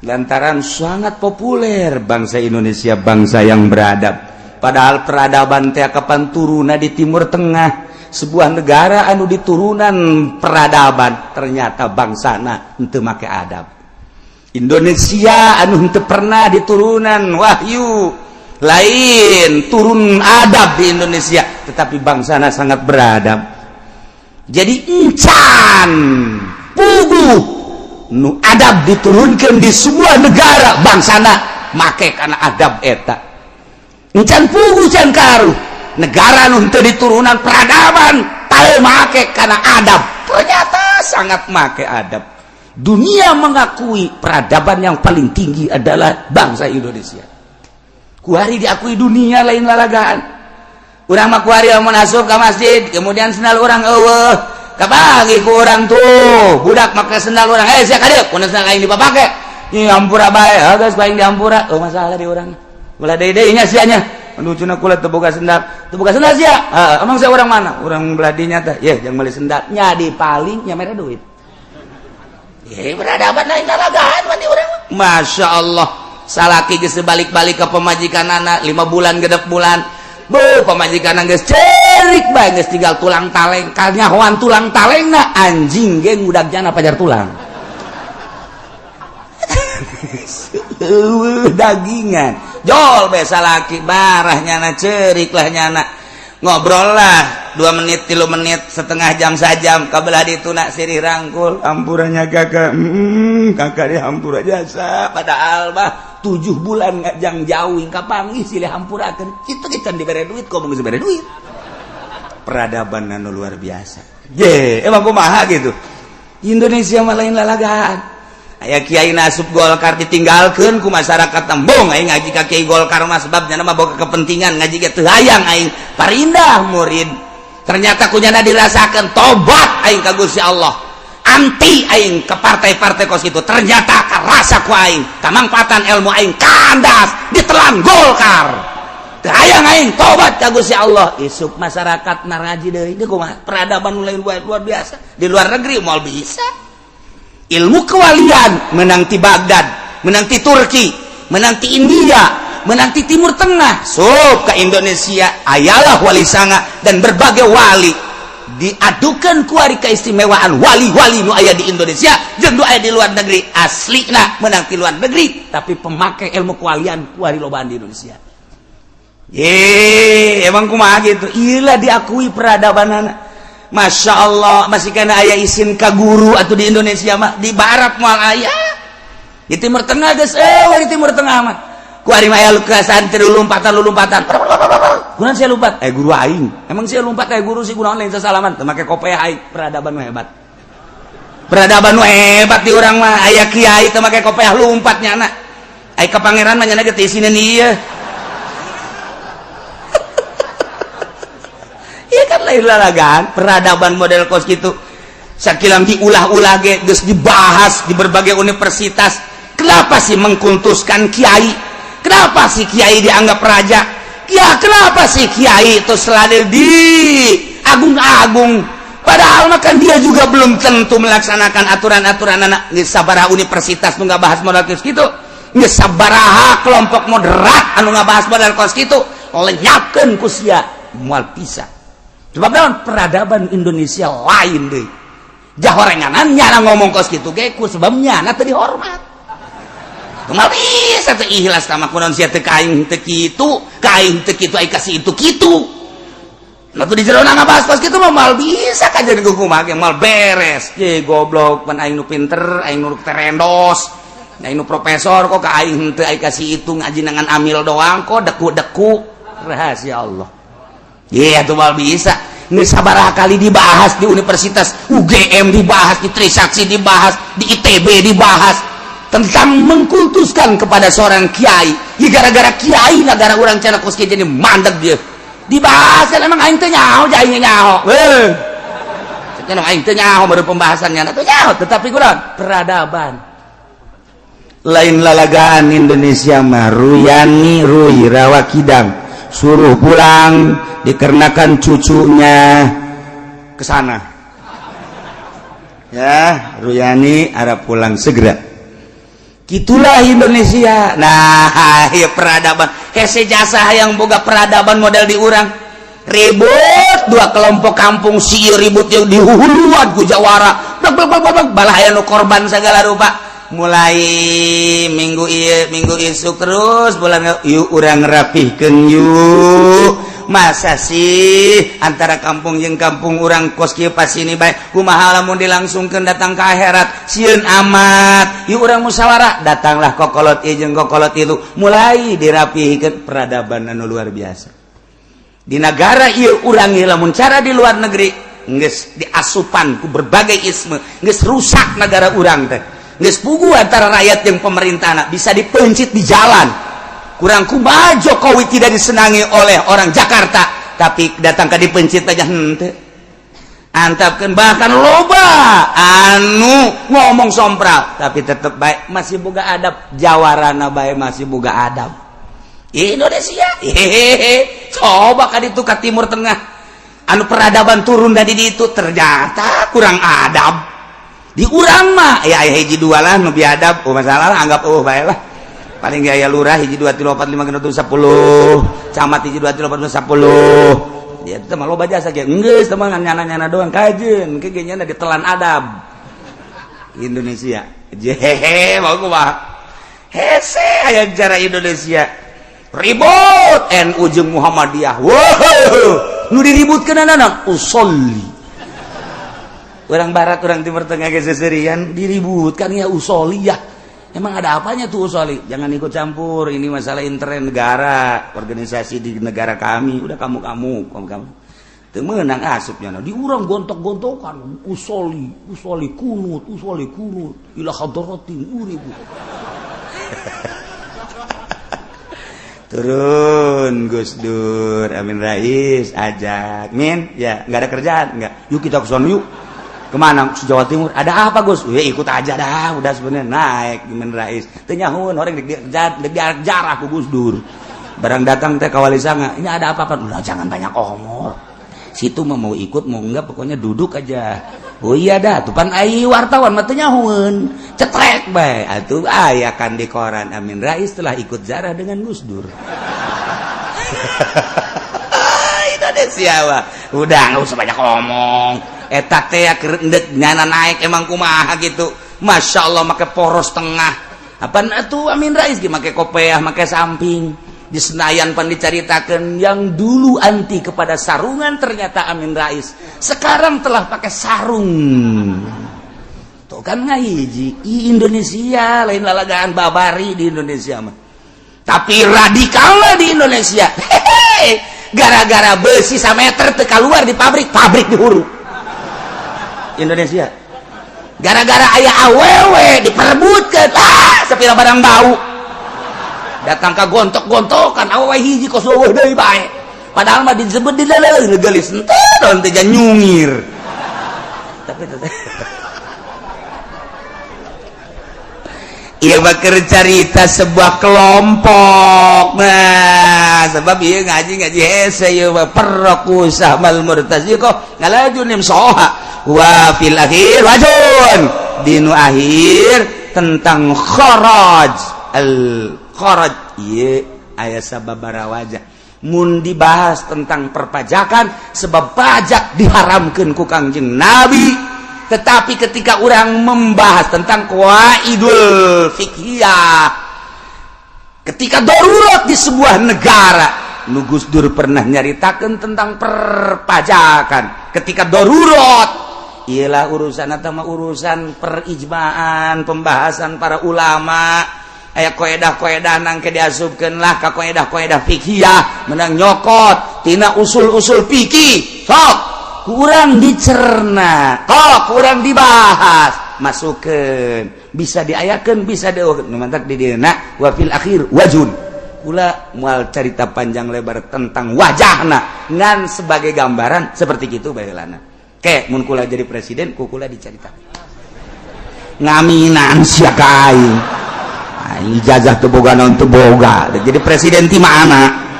Lantaran sangat populer bangsa Indonesia bangsa yang beradab. Padahal peradaban teh kapan turuna di Timur Tengah, sebuah negara anu diturunan peradaban, ternyata bangsana henteu make adab. Indonesia anu henteu pernah diturunan wahyu lain turun adab di Indonesia, tetapi bangsana sangat beradab. Jadi encan puguh nu adab diturunkan di sebuah negara bangsana make kana adab eta. Encan puguh can karuh negara nu henteu diturunan peradaban teu make kana adab, ternyata sangat make adab. Dunia mengakui peradaban yang paling tinggi adalah bangsa Indonesia. Kuari diakui dunia lain lalagaan. Urang mah kuari lamun asup ka masjid kemudian sendal urang eueuh kapanggih ku urang tuh budak make sendal urang, eh sia ka dieu kunaon sendal aing dipapake nya hampura bae geus aing dihampura eueuh masalah di urang. Ulah deui nya sia nya. Aduh cenah kula teu boga sendal. Teu boga sendal sia. Heeh, emang sia urang mana? Urang belah dinya teh. Yeuh jang meuli sendal. Nya di paling nya mere duit. Ye beradaban lain lalagaan mah di urang. Masya Allah. Salaki geus balik-balik ka pamajikanana 5 bulan genep bulan. Beuh pamajikanna geus cerik bae geus tinggal tulang taleng. Kanyahoan tulang talengna anjing ge ngudag jana pajar tulang. Dagingan jol be salaki barah nyana cerik lah nyana ngobrol lah 2 menit 3 menit setengah jam sajam kabelah dituna sirih rangkul ampurannya kakak, kakak di hampura jasa padahal mah 7 bulan ngajang jauh kapanggih silih hampurakeun kitu ge can dibere duit komo geus dibere duit. Peradaban anu luar biasa. Ye emang kumaha gitu Indonesia mah lain lalagaan. Aya kiai nasup Golkar ditinggalkeun ku masyarakat tembong aing ngaji ka kiai Golkar mah sebab nyana mah boga kepentingan ngaji ge teu hayang aing parindah murid. Ternyata kunyana dirasakeun tobat aing ka Gusti Allah. Anti aing ke partai-partai kos kitu ternyata karasa ku aing kamangpaatan ilmu aing kandas ditelan Golkar. Teu hayang aing tobat ka Gusti Allah. Isuk masyarakat naraji deui ieu kumaha peradaban lain luar biasa di luar negeri moal bisa. Ilmu kewalian menang ti Baghdad, menang ti Turki, menang ti India, menang ti Timur Tengah. Sok ke Indonesia ayalah wali sanga dan berbagai wali diadukan kuari keistimewaan wali-wali nu aya di Indonesia jeung nu aya di luar negeri. Aslina menang ti luar negeri tapi pemakai ilmu kewalian kuari lobaan di Indonesia. Ye, emang kumaha gitu? Iyalah diakui peradabanana. Masya Allah masih kena aya isin ka guru atau di Indonesia mah di barat moal aya di Timur Tengah geus eueuh di Timur Tengah mah ku ari mah aya ka santri lompatan-lompatan kunaon sia lompat guru aing emang sia lompat guru sih kunaon lain sasalaman teu make kopeah aing. Peradaban nu hebat, peradaban nu hebat di urang mah aya kiai teu make kopeah lompat nyana. Ai ka pangeran mah nyana ge teu isineun ieu. Iya kan lain lalagaan peradaban model kos gitu. Sakilang diulah-ulah ge geus dibahas di berbagai universitas. Kenapa sih mengkultuskan kiai? Kenapa sih kiai dianggap raja? Ya kenapa sih kiai itu selalu di agung-agung? Padahal mah kan dia juga belum tentu melaksanakan aturan-aturan anak. Geus sabaraha universitas nu ngabahas model kos kitu. Geus sabaraha kelompok moderat anu ngabahas model kos kitu, lenyapkeun ku sia moal bisa. Sebab naon? Peradaban Indonesia lain deui. Jahorenganan nyana ngomong kos kitu ge ku sebab nyana teu dihormat. Kumaha bisa teu ikhlas sama kunaon sia teu ka aing teu kitu, ka aing teu kitu, ai kasih itu kitu. Nah tuh di jero ngabahas kos kitu mah moal bisa kajian kumaha ge moal beres. Ye goblok pan aing nu pinter, aing nu terendos. Aing nu profesor kok ka aing teu ai kasih itu ngaji dengan amil doang kok deku-deku. Rahasia Allah. Iya tuh mal bisa. Ini sabaraha kali dibahas di universitas UGM, dibahas di Trisakti, dibahas di ITB, dibahas tentang mengkultuskan kepada seorang kiai. Ya gara-gara kiai negara orang cara kos jadi mandek dia. Dibahas kan emang aing teh nyaho, aing nyaho. Heuh. Cenah aing teh nyaho baru pembahasannya teh nyaho, tetapi kurang peradaban. Lain lalagaan Indonesia mah. Ruyani Ruy Rawa Kidang suruh pulang dikarenakan cucunya ke sana. Ya, Ruyani arah pulang segera. Gitulah Indonesia. Nah, ya peradaban. Hese jasa yang boga peradaban model di urang. Ribut dua kelompok kampung si ribut yang dihuluan ku jawara. Bak bak bak bak balah aya nu korban segala rupa. Mulai minggu ieu, minggu isuk terus bulan yuk urang rapihkeun yuk. Masa sih antara kampung jeung kampung urang kos kieu pas ini bae kumaha lamun dilangsungkeun datang ke akhirat sieun amat. Yuk urang musyawarah, datanglah kokolot ieu jeung kokolot itu, mulai dirapihkeun peradaban anu luar biasa. Di negara ieu urang ieu lamun cara di luar negeri geus diasupan ku berbagai isme, geus rusak negara urang teh. Geus puguh antara rakyat jeung pemerintah bisa dipencit di jalan. Kurang kumaha Jokowi tidak disenangi oleh orang Jakarta, tapi datang ke dipencit aja henteu. Antapkeun bahkan loba anu ngomong sompral, tapi tetep baik masih boga adab, jawarana bae masih boga adab. Indonesia, hehehe, coba ka ditu ka Timur Tengah. Anu peradaban turun dari ditu ternyata kurang adab. Di urang mah ya aya hiji dua lah nu biadab, oh masalah lah anggap oh bae lah. Paling aya lurah hiji 2 3 4 5 6 7 10, camat hiji 2 3 4 5 10. Dia teh mah loba jasa ge geus teh mah nyana-nyana doang kajeun, ke ge nyana ditelan adab. Indonesia. Jehehe mau kumaha. Hese aya cara Indonesia. Ribut NU jeung Muhammadiyah. Wow, nu diributkeun anak usolli. Orang barat, orang timur tengah geseserian diributkan ya usoliyah. Emang ada apanya tuh usoli? Jangan ikut campur, ini masalah intern negara, organisasi di negara kami. Udah kamu kamu, kamu kamu. Teu meunang asupnya. Di urang gontok-gontokan, usoli, usoli kunut, usoli kunut, ila hadratin uribu. Turun Gus Dur, Amin Rais ajak, Min, ya nggak ada kerjaan, nggak. Yuk kita ke sana yuk. Kemana? Jawa Timur. Ada apa Gus? Ya ikut aja dah. Udah sebenarnya naik Amin Rais. Teu nyahoeun orang dikejar aku Gus Dur. Barang datang teh ka Wali Sanga. Ini ada apa-apa? Udah jangan banyak omor. Situ mah mau ikut mau enggak pokoknya duduk aja. Oh iya dah, tuh pan ai wartawan mah teu nyahoeun. Cetrek bae. Atuh aya kan di koran Amin Rais telah ikut zarah dengan Gus Dur. Indonesia mah. Udah enggak usah banyak ngomong. Eta teh keur endek nyana naik emang kumaha gitu. Masya Allah make poros tengah. Apaan atuh Amin Rais ge make kopeah make samping. Di Senayan pan dicaritakeun yang dulu anti kepada sarungan ternyata Amin Rais sekarang telah pakai sarung. Tuh kan ngahiji Indonesia lain lalagaan babari di Indonesia mah. Tapi radikalnya di Indonesia. Hehehe, gara-gara besi sameter teu keluar di pabrik, pabrik dihuru. Indonesia. Gara-gara aya awewe diperebutkeun, ah sapira barang bau. Datang ka gontok-gontokan, awewe hiji kos euweuh deui bae. Padahal mah disebut di dalam geulis henteu teh nyungir. Tapi Iya bakal cerita sebuah kelompok. Nah, sebab iya ngaji ngaji hese ieu mah perroku sahmal murtaziqo ngalajun nim soha wa fil akhir wajun dinu akhir tentang kharaj al kharaj ieu aya sababaraha wajah mun dibahas tentang perpajakan, sebab pajak diharamkeun ku Kangjeng Nabi. Tetapi ketika orang membahas tentang qawaidul fikhiyah ketika darurat di sebuah negara, nu Gus Dur pernah nyaritakan tentang perpajakan ketika darurat, ialah urusan atau urusan perijmaan, pembahasan para ulama, aya koedah-koedah nang ke diasupkeun lah ka koedah-koedah fikhiyah, menang nyokot tina usul-usul fikih, sok kurang dicerna, kok kurang dibahas, masukkan, bisa diayakan, bisa di mantak di dina wa fil akhir wajun. Kula mual cerita panjang lebar tentang wajahna, ngan sebagai gambaran seperti gitu baheulana. Ke mun kula jadi presiden, ku kula dicerita ngaminan sia ka aing. Aing ijazah teu boga naon, teu boga jadi presiden ti mana.